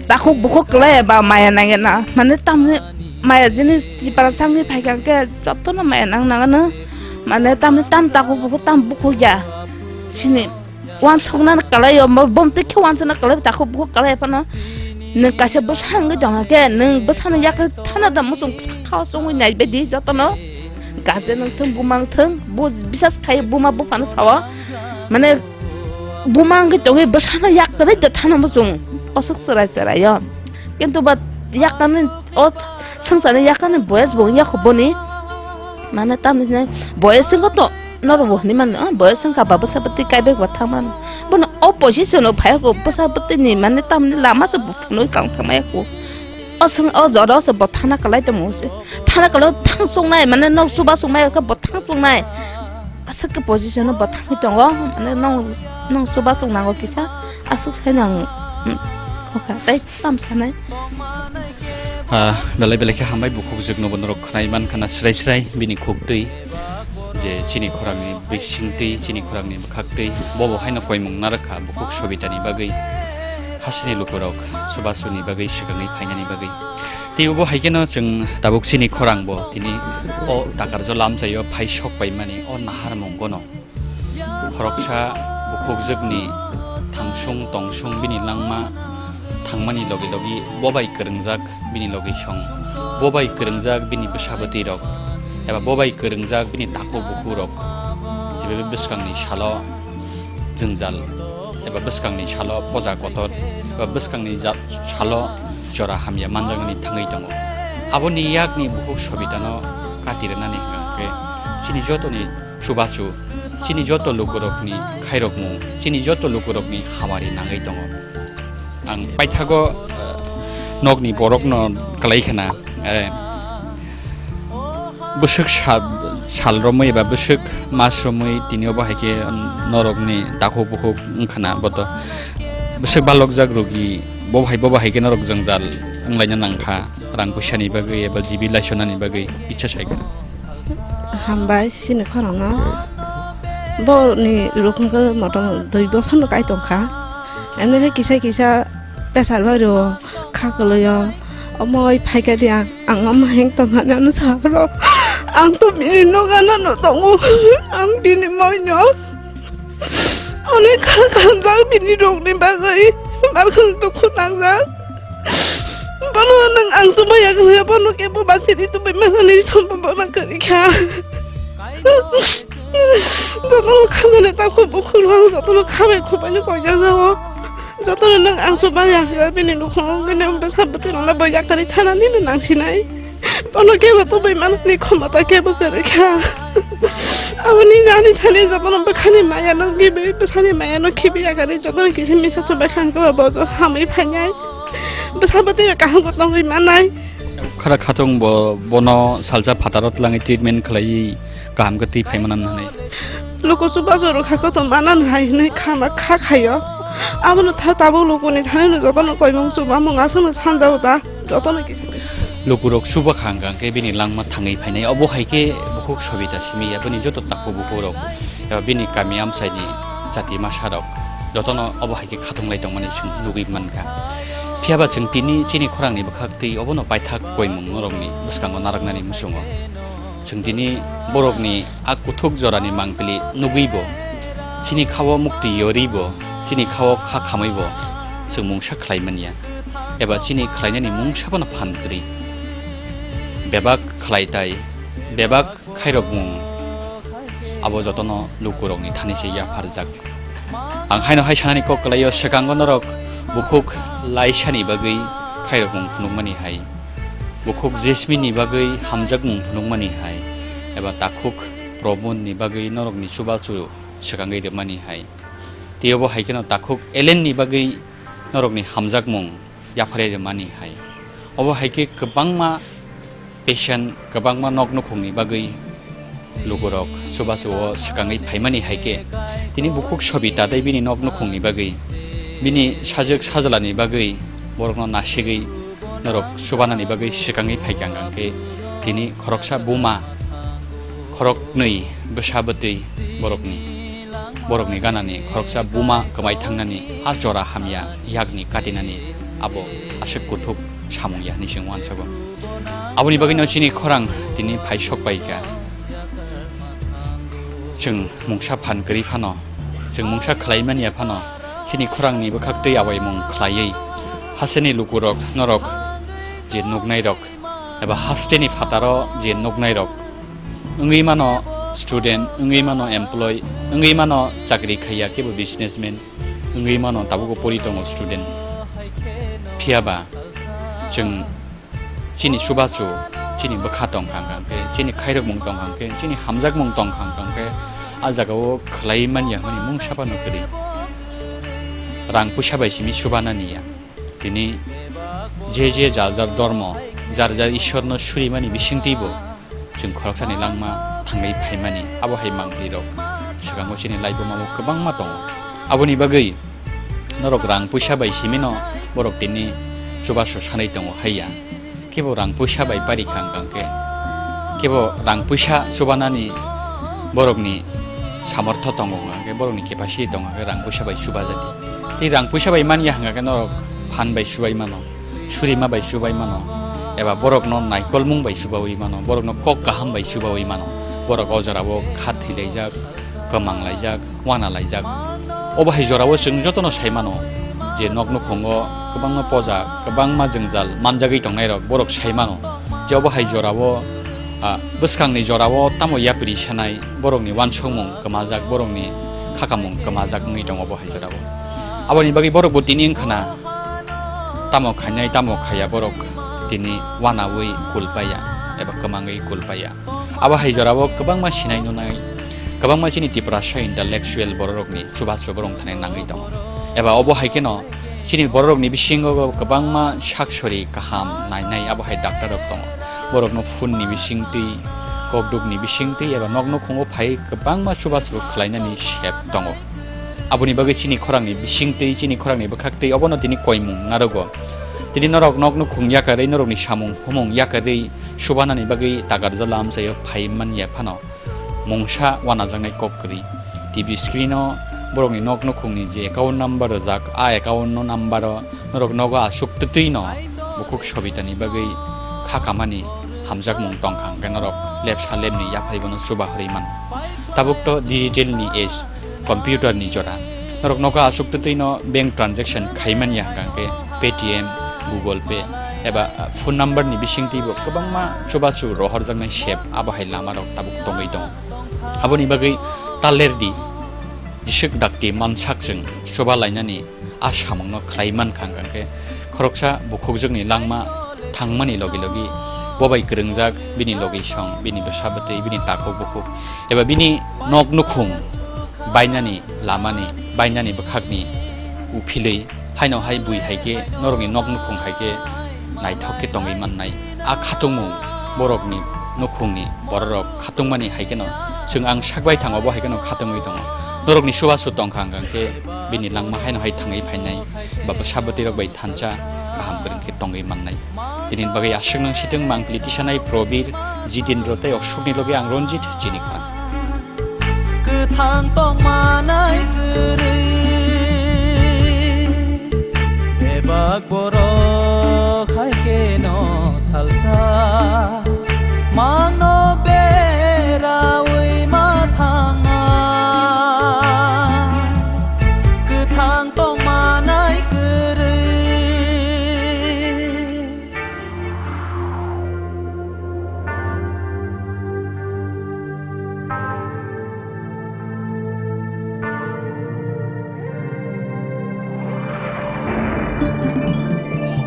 takhuk bukhuk kwlai ba maya nangya na. Mane tamni maya jinis tipra sangwi phaikha hwnkhe jotono maya nang nangano. Mane tamni tam takhuk bukhuk tam bukhuk ya. Sini uansukna kwlai o, bo-, bom twi khe uansukna kwlai, takhuk bukhuk kwlai phano. Nwng kaisa bwsa wngwi tong khe, nwng bwsano yak thana da muchung kha chungwi nai baidi jotono. Guardian wng thung, buma wng thung, bo bisas khai buma buphano sao. Mane buma wngwi tongwi bwsano yak kwlai da thana muchung. Aswk chwrai chwrai o. Kintu ba yakarni o swngcharni yakarni boyes bo wngya kho boni. Mane tamni hwnwi boyes wngkha to norok bo hwnwi mano, ah, boyes wngkha ba bwsa bwtwi kaibai bo thang mano. Bono o position o phai kho bwsa bwtwini mane tamni lama se bo phunui kang thang maya kho. O swng o jora o se bo thana kwlai tongmo se. Thana kwlai thang chungnai mane nok chuba chungmai khe bo thang chungnai. Aswk khe position o bo thangwi tongo, mane nong, nong chuba chungnango kisa, aswk sai nang, mm, khokha tei tam sanai. Ah, belai belai khe hambai bukhuk jwkno bo norok khwnai mankha na srai srai bini khuk twi, je chini khorangni bising twi, chini khorangni bwkhak twi, bobo haino koimung narwkha bukhuk Sobitani bagwi, hasini lukurok chubasuni bagwi, swkangwi phainani bagwi. Tei obo hai kheno chwng tabuk chini khorang bo tini o takarjo lamchaio phai sok paimani o naharmungono. Khoroksa bukhukjwkni thangsung tongsung bini langma thangmani logi logi bo bai kwrwngjak bini logi song, bo bai kwrwngjak bini bwsa bwtwi rok, eba bo bai kwrwngjak bini takhuk bukhuk rok, je bwskangni salo jwngjal, eba bwskangni salo poja kotor, eba bwskangni ja-, salo jora hamya manjaknani thangwi tongo. Aboni yakni bukhuk Sobitano kati rwnani hwnkha khe chini jotoni chubachu, chini joto lukurokni khairokmung, chini joto lukurokni hamari nangwi tongo. Ang paithago, eh, nokni borokno kwlai khna, eh, bwswk sal, sal romwi eba bwswk mas romwi tini obo hai khe norokni takhuk bukhuk wngkhana boto bwswk balokjak rogi bo hai bo hai khe norok jwngjal wnglaina nangkha rang puisani bagwi eba jibi laisonani bagwi icha sai kha. Hambai chini khorangno. Boni rukungkhe motom dui bosorno kai tongkha. Emni khe kisa kisa pesar bai rwo kha kwlwio. Omo oi phaikha di ang, ang omo heng tongkha nang sa phano. Ang to bini nogo ano tongo. Ang bini moino. Onek kha khamjak bini rokni bagwi. Barkhang dukhu nangjak. Bono nwng ang chumaya kwrwi, bono kebo basiri tubui manani sombo bono kwrwi kha. Jotono khajani ta khub bukhuk ang jotono khabai khubaino koijajago. Jotono nwng ang chumaya kwrwi bini nukhungo gwnwi bwsa bwtwi rwna bo yakarwi thanani no nangsinai. Bono kebo tubui manani khomota kebo kwrwi kha. Aboni nani thani jotono bwkhani mayano gibi, bwsani mayano khibi yakarwi jotono kisa misa chubai kha ang kebo bo jo hamwi phainai. Bwsa bwtwi kaham bo tongwi manai. Khara khatung bo bono salsa phataro twlangwi treatment khlaiwi kaham khe twi phai manan hwnwi. Luku chubachu rwkha koto manan hai hwnwi khama kha khaio. Abono tha tabuk lukuni thani no jotono koimung chubamung aswkno sanjao ta jotono kisa. Lukurok chuba kha hwnkha hwnkhe bini langma thangwi phainai obo hai khe bukhuk Sobita simi ya bini joto takhuk bukhukrok. Eba bini kami amchaini jati masarok jotono obo hai khe khatung lai tongmani chwng nugwi mankha. Phiyaba chwng tini chini khorangni bwkhak twi obono paithak koimung norokni bwskango narwknani muchungo. Chwng tini borokni a kuthuk jorani mangpili nugwibo, chini khao muktwi yoribo, chini khao kha khamwibo chwng mungsa khlai manya. eba chini khlainani mungsa phano phan kwrwi. Bebak khlaitai, bebak khairokmung abo jotono lukurokni thani se yapharjak. Ang haino hai sanani kok kwlaio, swkango norok bukhuk Laisani bagwi khairokmung phunukmani hai, bukhuk Jasmine ni bagwi hamjakmung phunukmani hai, eba takhuk Probon ni bagwi norokni chubachu swkangwi rwmani hai. Tei obo hai kheno takhuk Ellen ni bagwi norokni hamjakmung yapharwi rwmani hai. Obo hai khe kwbangma patient, kwbangma nok nukhungni bagwi lukurok chubachu o swkangwi phaimani hai khe, tini bukhuk Sobita tei bini nok nukhungni bagwi, bini sajwk sajlani bagwi borokno nasigwi norok chubanani bagwi swkangwi phaikha hwnkhe, tini khoroksa buma, khoroknwi bwsa bwtwi borokni, borokni ganani khoroksa buma kwmai thangnani a jora hamya yakni katinani abo aswk kuthuk samung ya hinwi chwng uansago. Aboni bagwino chini khorang tini phai sok pai kha. Chwng mungsa phan kwrwi phano, chwng mungsa khlai manya phano, chini khorangni bwkhak twi awaimung khlaiwi hasteni lukurok norok je nuknairok eba hasteni phataro je nuknairok wngwi mano student, wngwi mano employee, wngwi mano chakri khaiya kebo businessman, wngwi mano tabukbo pori tongo student. Phiyaba chwng chini chubachu, chini bwkha tongkha hwnkhe, chini khairokmung tongkha hwnkhe, chini hamjakmung tongkha hwnkhe, a jagao khlai manya hwnwi mungsa phano kwrwi. Rang puisa bai simi chubanani ya. Tini je je jar jar dormo, jar jar Ishwarno surimani bisingtwibo chwng khoroksani langma thangwi phaimani, abo hai mangpilirok swkango chini laibuma o kwbangma tongo. Aboni bagwi norok rang puisa bai simino borok tini chubachu sanwi tongo haiya. Kebo rang puisa bai pari kha hwnkha hwnkhe, kebo rang puisa chubanani borokni samortho tongo hwnkha hwnkhe, borokni capacity tongo hwnkhe rang puisa bai chubajadi. Tei rang puisa bai manya hwnkha khe norok phan bai chubai mano, surima bai chubai mano, eba borokno naikolmung bai chubaui mano, borokno kok kaham bai chubaui mano. Borok o jorao kha thwilaijak, kwmang laijak, wana laijak. Obo hai jorao chwng jotono sai mano je nok nukhungo kwbangma poja, kwbangma jwngjal manjagwi tongnairok borok sai mano je obo hai jorao, ah, bwskangni jorao tamo yapri sanai, borokni uansukmung kwmajak, borokni khakamung kwmajak wngwi tongo obo hai jorao. Aboni bagwi borokbo tini wngkha na tamo khainai, tamo khaiya, borok tini wanaui kulpaiya eba kwmangwi kulpaiya. Abo hai jorao kwbangma sinai nunai, kwbangma chini Tiprasa intellectual bororokni chubachu borok thani nangwi tongo. Eba obo hai kheno chini bororokni bisingo kwbangma saksori kaham nainai abo hai doctor rok tongo. Borokno phone ni bisingtwi, kokduk ni bisingtwi eba nok nukhungo phai kwbangma chubachu khlainani sep tongo. Aboni bagwi chini khorangni bisingtwi, chini khorangni bwkhaktwi obono tini koimung narogo. Tini norok nok nukhung yakarwi, norokni samung humung yakarwi subanani bagwi takarjala amchaio phai manya phano mungsa wanajaknai kok kwrwi. T V screen o borokni nok nukhungni je account number rijak, a account no number o norok nogo aswk twtwi no bukhuk Sobitani bagwi kha kamani hamjakmung tongkha, hwnkhe norok lepsa lepni yaphai bono chuba hwnwi mano. Tabuk to digital ni age, computer ni jora. Norok nogo aswk twtwi no bank transaction khai manya hwnkha hwnkhe Paytm, Google Pay eba phone number ni bisingtwi bo kwbangma chubachu rohorjaknai sep abo hai lama rok tabuk tongwi tongo. Aboni bagwi ta lerdi, jiswk dakti mansak chwng chuba lainani a samungno khlai mankha, hwnkha khe khoroksa bukhukjwkni langma thangmani logi logi bo bai kwrwngjak bini logisong, bini bwsa bwtwi, bini takhuk bukhuk eba bini nok nukhung bainani lamani, bainani bwkhakni uphilwi haino hai bui hai khe norokni nok nukhung hai khe naithok khe tongwi mannai. A khatungmung borokni nukhungni bororok khatungmani hai kheno chwng ang sak bai thango, bo hai kheno khatungwi tongo. Norokni chubachu tongkha hwnkha khe bini langma haino hai thangwi phainai, ba bwsa bwtwirok bai thansa kaham kwrwng khe tongwi mannai. Tini bagwi aswk nang sitwng mangpili tisanai Probir, Jitendra tei Ashokni loge ang Ranjit chini khorang. Kwthang tongmanai kwrwi bebak borok hai kheno salsa mano beraui ma thangna. Kwthang tongmanai kwrwi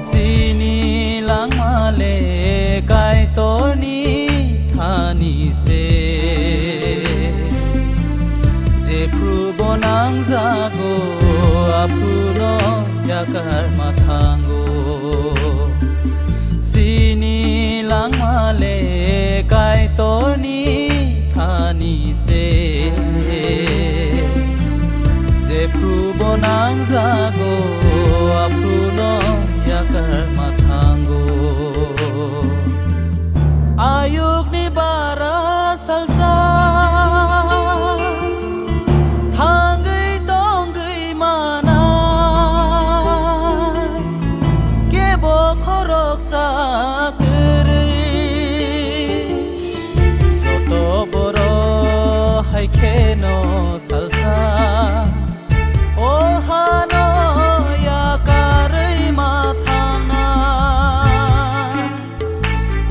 Sini langma le Kaitorni thani se. Jephru bo nangjago, aphruno yakar ma thango. Sini langma le Kaitorni thani se. Jephru bo nangjago, aphruno yakar ma thango. Ayukni bara salsa thangwi tongwi manai, kebo khoroksa kwrwi. Joto borok hai kheno salsa o hano yakarwi ma thangna.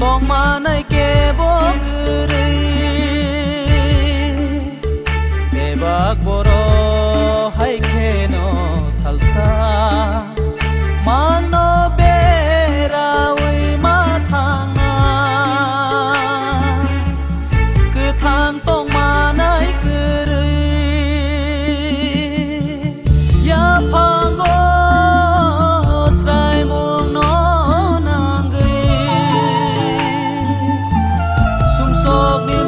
Tongmanai kebo kwrwi, bebak borok hai kheno salsa mangno berawi ma thangna. Kwthang tongmanai kwrwi. Yaphango sraimungno nangwi, sumsokni